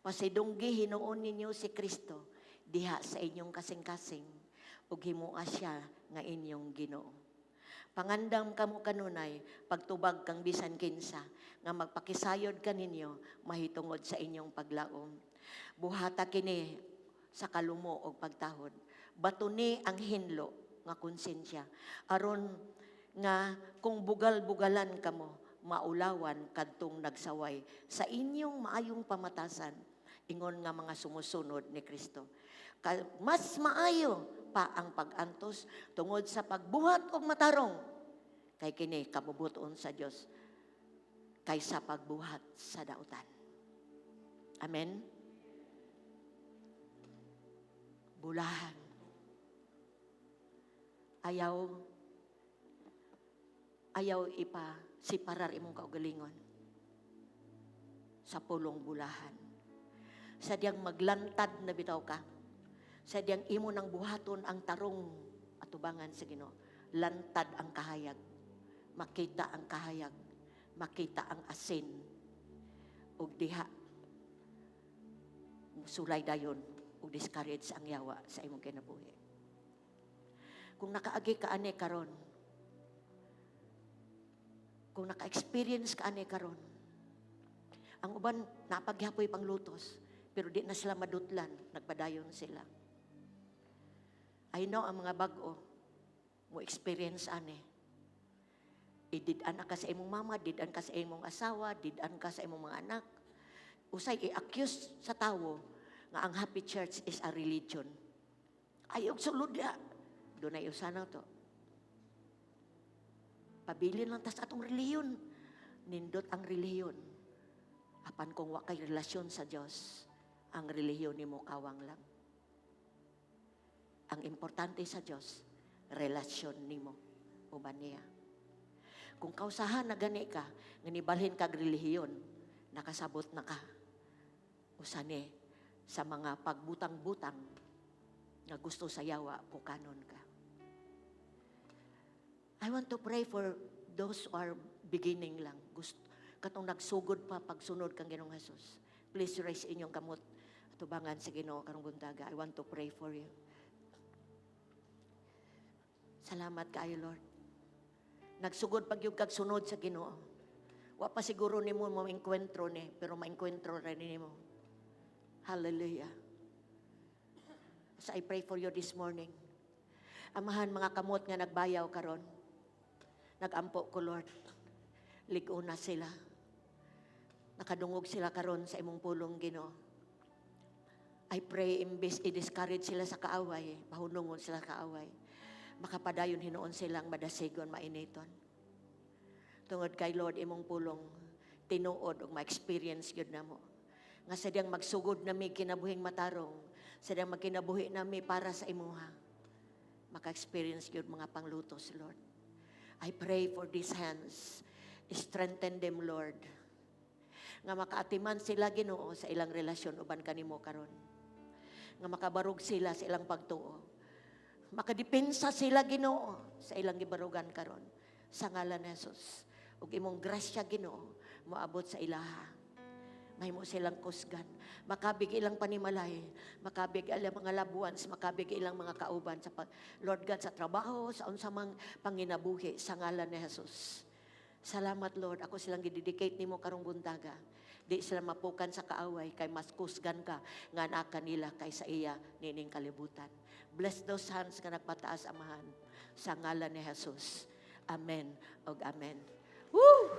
Pasidunggi hinuon ninyo si Kristo diha sa inyong kasing-kasing ug himoa siya nga inyong Ginoo. Pangandam kamo kanunay pagtubag kang bisan kinsa nga magpakisayod kaninyo mahitungod sa inyong paglaom. Buhata kini sa kalumo og pagtahod. Batuni ang hinlo nga konsensya aron nga kung bugal-bugalan kamo maulawan kadtong nagsaway sa inyong maayong pamatasan ingon nga mga sumusunod ni Kristo. Mas maayo pa ang pag-antos tungod sa pagbuhat og matarong kay kini kabubuton sa Dios kaysa pagbuhat sa dautan. Amen. Bulahan. Ayaw ayaw ipa siparar imong kaugalingon sa pulong bulahan. Sa diyang maglantad na bitaw ka. Sa diyang imo nang buhaton ang tarong atubangan sa Ginoo. Lantad ang kahayag. Makita ang kahayag. Makita ang asin. Ug diha sulay dayon ug discourage ang yawa sa imong kinabuhi. Kung nakaagi ka ani karon, kung naka-experience ka ani karon, ang uban napagyapoy panglutos, pero di na sila madutlan, nagpadayon sila. I know ang mga bag-o mo experience ani. Idid-an ka sa imong mama, did-an ka sa imong asawa, did-an ka sa imong mga anak. Usay i-accuse sa tawo nga ang Happy Church is a religion. Ayaw sulod ya. Dunay usa na to. Pabilin lang tas atong relihiyon. Nindot ang relihiyon. Apan kung wa kay relasyon sa Dios, ang relihiyon nimo kawang lang. Ang importante sa Dios, relasyon nimo uban niya. Kung kausahan na gani ka, nga nibalhin kag relihiyon, nakasabot na ka. Usa ni sa mga pagbutang-butang nga gusto sa yawa, pukanon ka. I want to pray for those who are beginning lang. Gusto, katong nagsugod pa pagsunod kang Ginoong Jesus. Please raise inyong kamot atubangan sa Ginoo karong buntaga. I want to pray for you. Salamat kaayo, Lord. Nagsugod pag yung kag sunod sa Ginoo. Wa pa siguro nimo mo engkwentro ni, pero maengkwentro ra nimo. Hallelujah. So I pray for you this morning. Amahan, mga kamot nga nagbayaw karon. Nagampo ko, Lord. Lig-on na sila. Nakadungog sila karon sa imong pulong, Ginoo. I pray imbes i-discourage sila sa kaaway, pahunungon sila kaaway. Makapadayon hinuon silang madasigon, mainiton. Tungod kay, Lord, imong pulong tinuod ug ma-experience gyud namo. Nga sa diyang magsugod nami kinabuhing matarong, sa diyang magkinabuhi nami para sa imuha, maka-experience gyud mga panglutos, Lord. I pray for these hands. Strengthen them, Lord. Nga makaatiman sila, Ginoo, sa ilang relasyon uban kanimo karon. Nga makabarog sila sa ilang pagtuo. Makadepensa sila, Ginoo, sa ilang gibarugan karon. Sa ngalan ni Jesus. Ug imong grasya, Ginoo, moabot sa ilaha. Mahimo silang kusgan. Makabig ilang panimalay. Makabig ilang mga loved ones. Makabig ilang mga kauban. Lord God, sa trabaho, sa unsa mang panginabuhi, sa ngalan ni Jesus. Salamat, Lord. Ako silang gidedicate nimo karong buntaga. Di sila mapukan sa kaaway kay mas kusgan ka nga naa kanila kaysa iya nining kalibutan. Bless those hands nga nagpataas, Amahan. Sa ngalan ni Jesus. Amen og amen. Woo!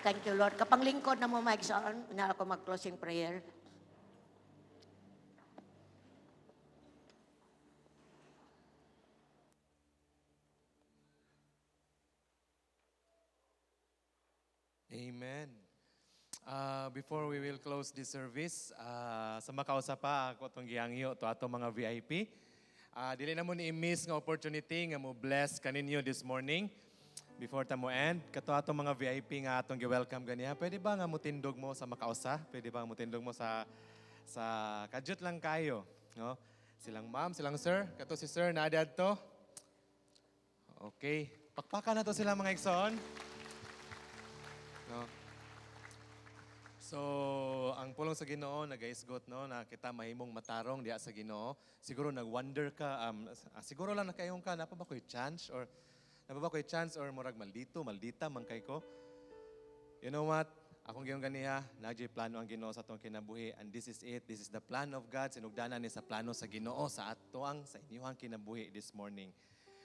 Thank you, Lord. Kapanglingkod na mo, Mike, saan? Na ako mag-closing prayer. Amen. Before we will close this service, sa makausa pa ako itong gihangyo to ato mga VIP. Dili na mo ni miss nga opportunity nga mo bless kaninyo this morning. Before ta mo end, kato ato mga VIP nga atong gi-welcome ganiha. Pwede ba nga mutindog mo sa makausa? Pwede ba nga mutindog mo sa kadyot lang kayo, no? Silang ma'am, silang sir, kato si sir na to. Okay, pakpakan na to sila, mga igsoon. No? So, ang pulong sa Ginoo nagaisgot, no, na kita mahimong matarong diha sa Ginoo. Siguro nag-wonder ka, siguro lang nakaingon ka, napa ba ko'y chance or murag maldito, maldita man kay ko. You know what? Akong giingon ganiha, naa plano ang Ginoo sa atong kinabuhi and this is it. This is the plan of God. Sinugdanan ni sa plano sa Ginoo sa atoang sa inyong kinabuhi this morning.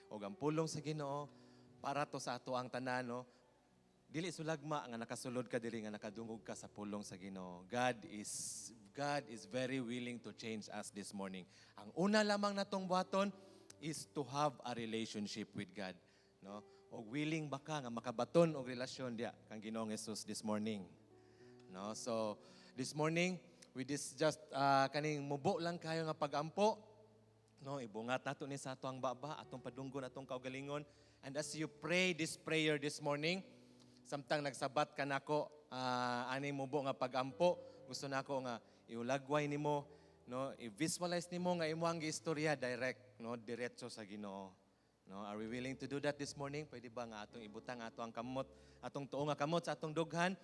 Og ang pulong sa Ginoo para to sa ato ang tanan, no. Dili sulagma nga nakasulod ka diri nga nakadungog ka sa pulong sa Ginoo. God is very willing to change us this morning. Ang una lamang natong buhaton is to have a relationship with God, no? Og willing ba ka nga makabaton og relasyon diya kang Ginoong Jesus this morning? No? So this morning with this just kaning mubo lang kayo nga pagampo, no, ibungat nato ni sa ato ang baba, atong padunggon atong kaugalingon. And as you pray this prayer this morning, samtang nagsabat ka nako ani mubo nga pagampo, gusto nako nga iulagway nimo, no, i-visualize nimo nga imo ang giistorya direct, no, diretso sa Ginoo. No, are we willing to do that this morning? Pwede ba nga atong ibutang ato ang kamot, atong tuo nga kamot sa atong dughan?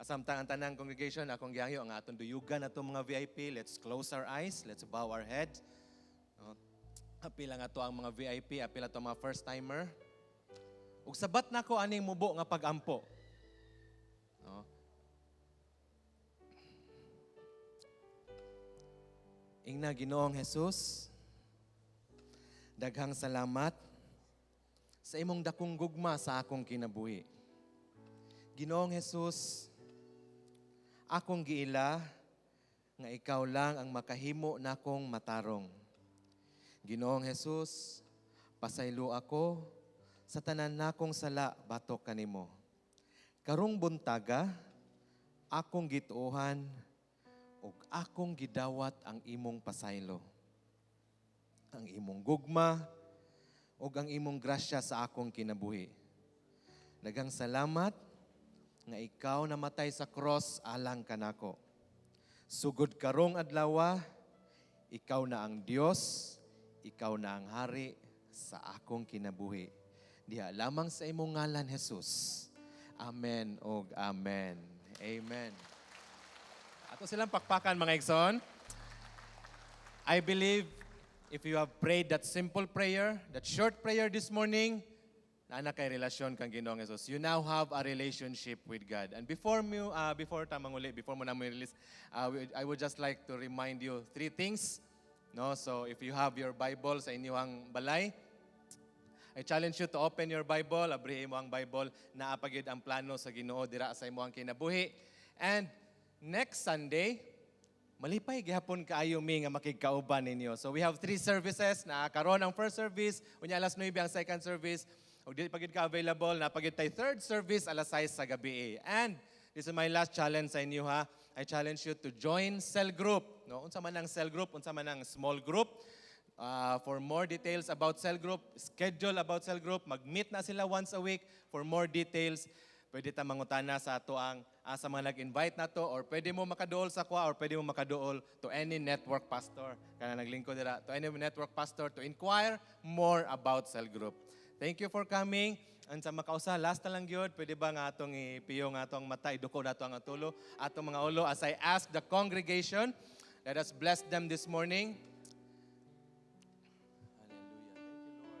Samtang ang tanang congregation, akong gihangyo ang atong duyugan atong mga VIP, let's close our eyes, let's bow our heads. No? Apil ang ato ang mga VIP, apil ato ang mga first timer. Ug sabat nako aning mubo nga pagampo. No? Ingna, Ginoong Jesus, daghang salamat sa imong dakong gugma sa akong kinabuhi. Ginoong Jesus, akong giila nga ikaw lang ang makahimo nakong matarong. Ginoong Jesus, pasaylo ako sa tanan nakong sala batok kanimo. Karong buntaga, akong gituohan ug akong gidawat ang imong pasaylo. Ang imong gugma ug ang imong grasya sa akong kinabuhi. Daghang salamat nga ikaw namatay sa cross alang kanako. Sugod karong adlaw, ikaw na ang Dios, ikaw na ang hari sa akong kinabuhi. Diha lamang sa imong ngalan, Jesus. Amen og amen. Amen. Ato silang pakpakan, mga igsoon. I believe if you have prayed that simple prayer, that short prayer this morning, naa kay relasyon kang Ginoong Jesus. You now have a relationship with God. And before ta manguli, before mo na mo release, I would just like to remind you three things. No? So if you have your Bible sa inyong balay, I challenge you to open your Bible, abrihi mo ang Bible, naa pa gyud ang plano sa Ginoo dira sa imong kinabuhi. And next Sunday, Malipay gihapon kaayo mi nga makigkauban ninyo. So we have three services na karon ang first service, unya alas 9 ang second service. Ug dili pa gid ka available na pagid tay third service alas 6 sa gabi. And this is my last challenge sa inyo, ha. I challenge you to join cell group. No, unsa man ang cell group, unsa man ang small group. For more details about cell group, schedule about cell group, mag-meet na sila once a week. For more details, pwede ta mangutana sa ato ang sa mga nag-invite na to or pwede mo makaduol sa kwa or pwede mo makaduol to any network pastor kana naglingkod dira, to any network pastor to inquire more about cell group. Thank you for coming. And sa makausa, last na lang gyud, pwede ba nga atong ipiyo nga atong mata, iduko nato ang atulo, atong mga ulo as I ask the congregation, let us bless them this morning. Hallelujah. Thank you, Lord. Salamat,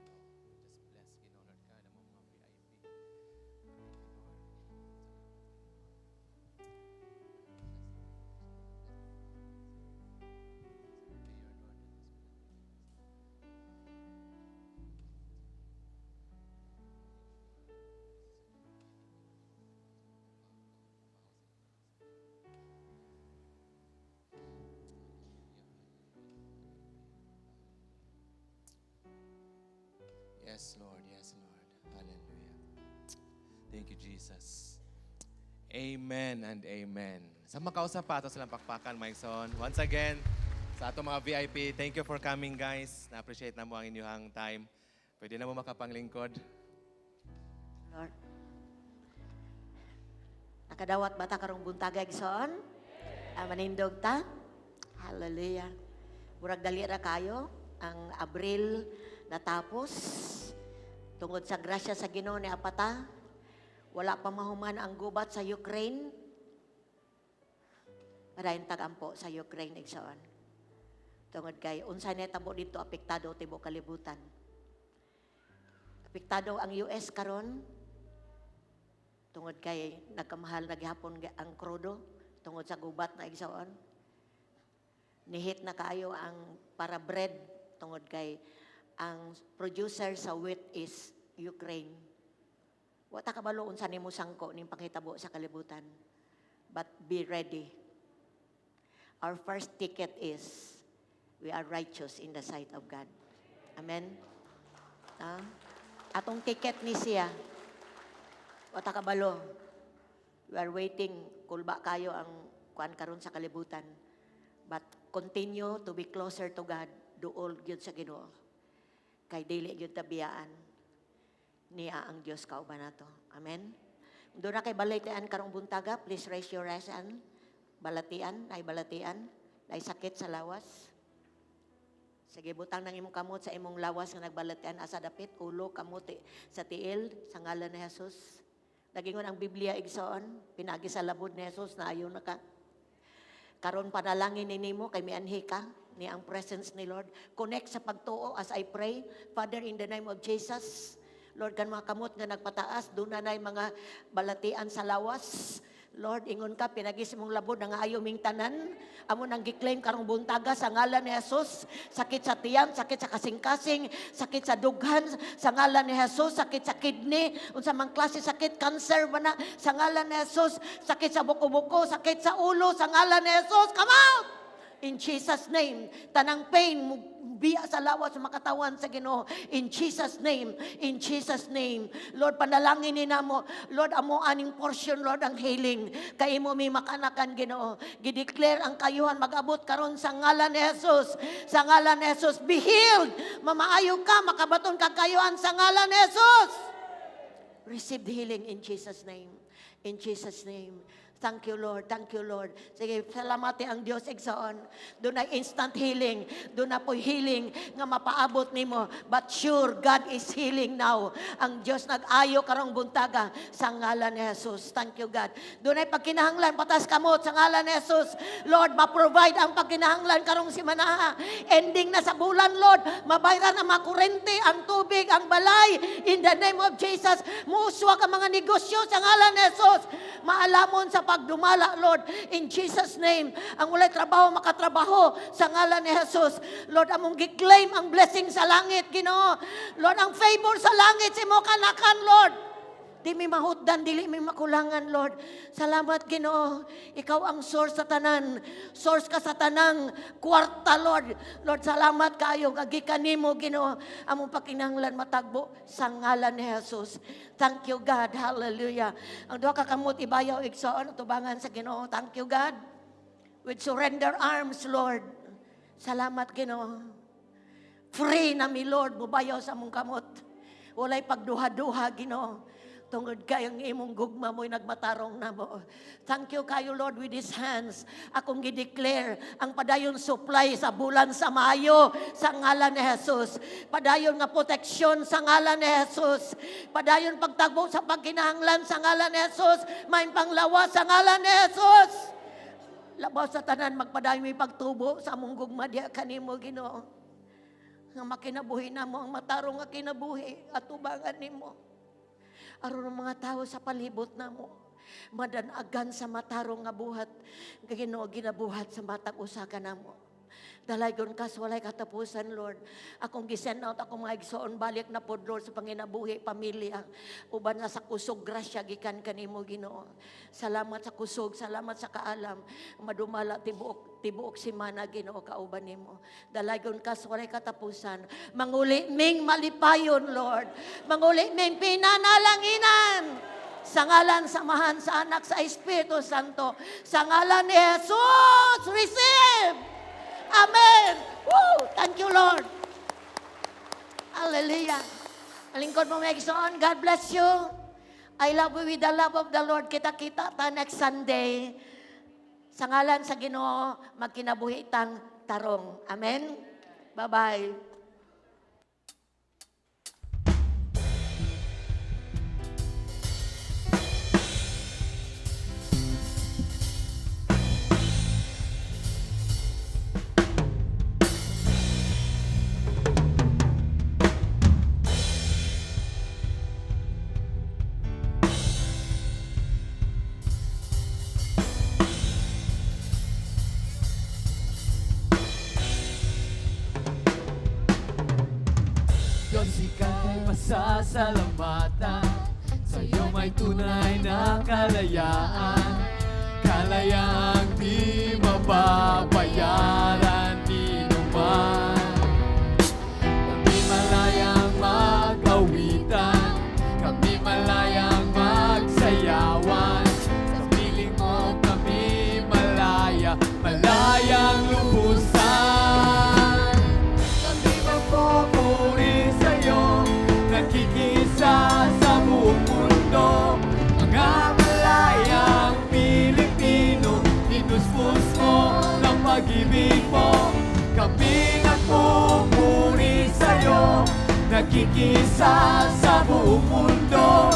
Ginoo. Just bless, Ginoo, Lord God, ang mga VIP. Thank you, Lord. Salamat, Ginoo. Yes, Lord. Yes, Lord. Hallelujah. Thank you, Jesus. Amen and amen. Sa makausa pa, ato silang pakpakan, Mike. Once again, sa atong mga VIP, thank you for coming, guys. Na-appreciate na mo ang inyong time. Pwede na mo makapanglingkod. Lord. Nakadawat ba ta karong buntaga, igsoon? Ah, manindog ta? Hallelujah. Murag dali ra kayo ang Abril natapos. Tungod sa grasya sa Ginoo ni apata, wala pa mahuman ang gubat sa Ukraine. Padayon tag-ampo sa Ukraine, igsoon. Tungod kay unsa nahitabo dito, apektado tibuok kalibutan. Apektado ang US karon tungod kay nagkamahal na gihapon ang krudo tungod sa gubat na, igsoon. Nihit na kaayo ang para bread tungod kay ang producer sa wheat is Ukraine. Wa ta kabalo unsa nimo sangko ning panghitabo sa kalibutan. But be ready. Our first ticket is we are righteous in the sight of God. Amen. Ah, atong ticket ni siya. Wa ta kabalo. We are waiting. Kulba kayo ang kuan karon sa kalibutan. But continue to be closer to God. Duol gyud sa Ginoo. Kay dili gyud ta biyaan. Niya ang Dios kauban nato. Amen. Kung duna kay balatian karong buntaga, please raise your right hand. Balatian, ay balatian, ay sakit sa lawas. Sige, butang ng imong kamot sa imong lawas nga nagbalatian, asa dapit, ulo, kamot, sa tiil, sa ngalan ni Jesus. Nagingon ang Biblia, igsoon, pinagi sa labod ni Jesus, na ayo na ka. Karon panalangin ni nimo kay mianhi ka ni ang presence ni Lord. Connect sa pagtuo as I pray. Father, in the name of Jesus, Lord, kan mga kamot nga nagpataas, duna na'y mga balatian sa lawas. Lord, ingon ka, pinagi sa imong labod, nga ayo ming tanan. Amo nang gi-claim karong buntaga sa ngalan ni Jesus. Sakit sa tiyan, sakit sa kasing-kasing, sakit sa dughan, sa ngalan ni Jesus, sakit sa kidney, unsa mang klase sakit, cancer ba na, sa ngalan ni Jesus, sakit sa buko-buko, sakit sa ulo, sa ngalan ni Jesus, come out! In Jesus' name, tanang pain, biya sa lawas sa makatawan sa Ginoo. In Jesus' name, in Jesus' name. Lord, panalangin ni namo. Lord, amo aning portion, Lord, ang healing. Kay imo mi makanakan, Ginoo. Gideclare ang kayuhan mag-abot karon sa ngalan ni Jesus. Sa ngalan ni Jesus, be healed. Mamaayo ka, makabaton ka kayuhan sa ngalan ni Jesus. Receive the healing in Jesus' name. In Jesus' name. Thank you, Lord. Thank you, Lord. Sige, salamati ang Diyos, igsoon. Duna instant healing. Duna po'y healing nga mapaabot nimo. But sure, God is healing now. Ang Diyos nag-ayo karong buntaga sa ngalan ni Jesus. Thank you, God. Dunay pagkinahanglan, pataas kamot sa ngalan ni Jesus. Lord, ma-provide ang pagkinahanglan karong simanaha. Ending na sa bulan, Lord. Mabayran ang mga kurente, ang tubig, ang balay. In the name of Jesus, muuswag ang mga negosyo sa ngalan ni Jesus. Maalamon sa pagdumala, Lord. In Jesus' name, ang walay trabaho, makatrabaho sa ngalan ni Jesus. Lord, among gi-claim ang blessing sa langit, Ginoo. Lord, ang favor sa langit sa imo kanakan, Lord. Di mi mahutdan, dili mi makulangan, Lord. Salamat, Ginoo. Ikaw ang source sa tanan. Source ka sa tanang kwarta, Lord. Lord, salamat kaayo. Gikan nimo, Ginoo. Among pakinahanglan matagbo sa ngalan ni Jesus. Thank you, God. Hallelujah. Ang duha ka kamot ibayaw igsoon tubangan sa Ginoo. Thank you, God. With surrender arms, Lord. Salamat, Ginoo. Free na mi, Lord, bubayaw sa among kamot. Walay pagduha-duha, Ginoo. Tungod kay ang imong gugma mo'y nagmatarong namo. Thank you kayo, Lord, with these hands. Akong gi-declare ang padayon supply sa bulan sa Mayo sa ngalan ni Jesus. Padayon nga proteksyon sa ngalan ni Jesus. Padayon pagtagbo sa pagkinahanglan sa ngalan ni Jesus. Main panglawas sa ngalan ni Jesus. Labaw sa tanan, magpadayon may pagtubo sa among gugma diha kanimo, Ginoo. Nga makinabuhi namo ang matarong nga kinabuhi at tubangan nimo. Aron ang mga tao sa palibot namo madanagan sa matarong nga buhat, Ginoo, ginabuhat sa matag usa ka namo. Dalaygon ka sa walay katapusan, Lord. Akong gi-send out akong mga igsoon, balik na pod, Lord, sa panginabuhi, pamilya. Uban na sa kusog, grasya, gikan kanimo, Ginoo. Salamat sa kusog, salamat sa kaalam. Madumala tibuok, tibuok simana, Ginoo, kauban nimo. Dalaygon ka sa walay katapusan. Manguli ming malipayon, Lord. Manguli ming pinanalanginan. Sa ngalan sa Amahan, sa Anak, sa Espiritu Santo. Sa ngalan ni Jesus, receive! Amen! Woo! Thank you, Lord. Hallelujah. Lingkod mo, mga igsoon. God bless you. I love you with the love of the Lord. Kita-kita ta next Sunday. Sa ngalan sa Ginoo, magkinabuhi tang tarong. Amen? Bye-bye. Diyos, ika'y pasasalamatan. Sa'yo may tunay na kalayaan, kalayaang di mababayaran ni naman. Kami malayang mag-awitan, kami malayang magsayawan. Sa piling mo kami malaya, malayang lubusan. Kami magpupuri sa'yo, nakikisa sa buong mundo. Mga malayang Pilipino, tinuspos mo ng pag-ibig mo. Kami nagpupuri sa'yo, nakikisa sa buong mundo.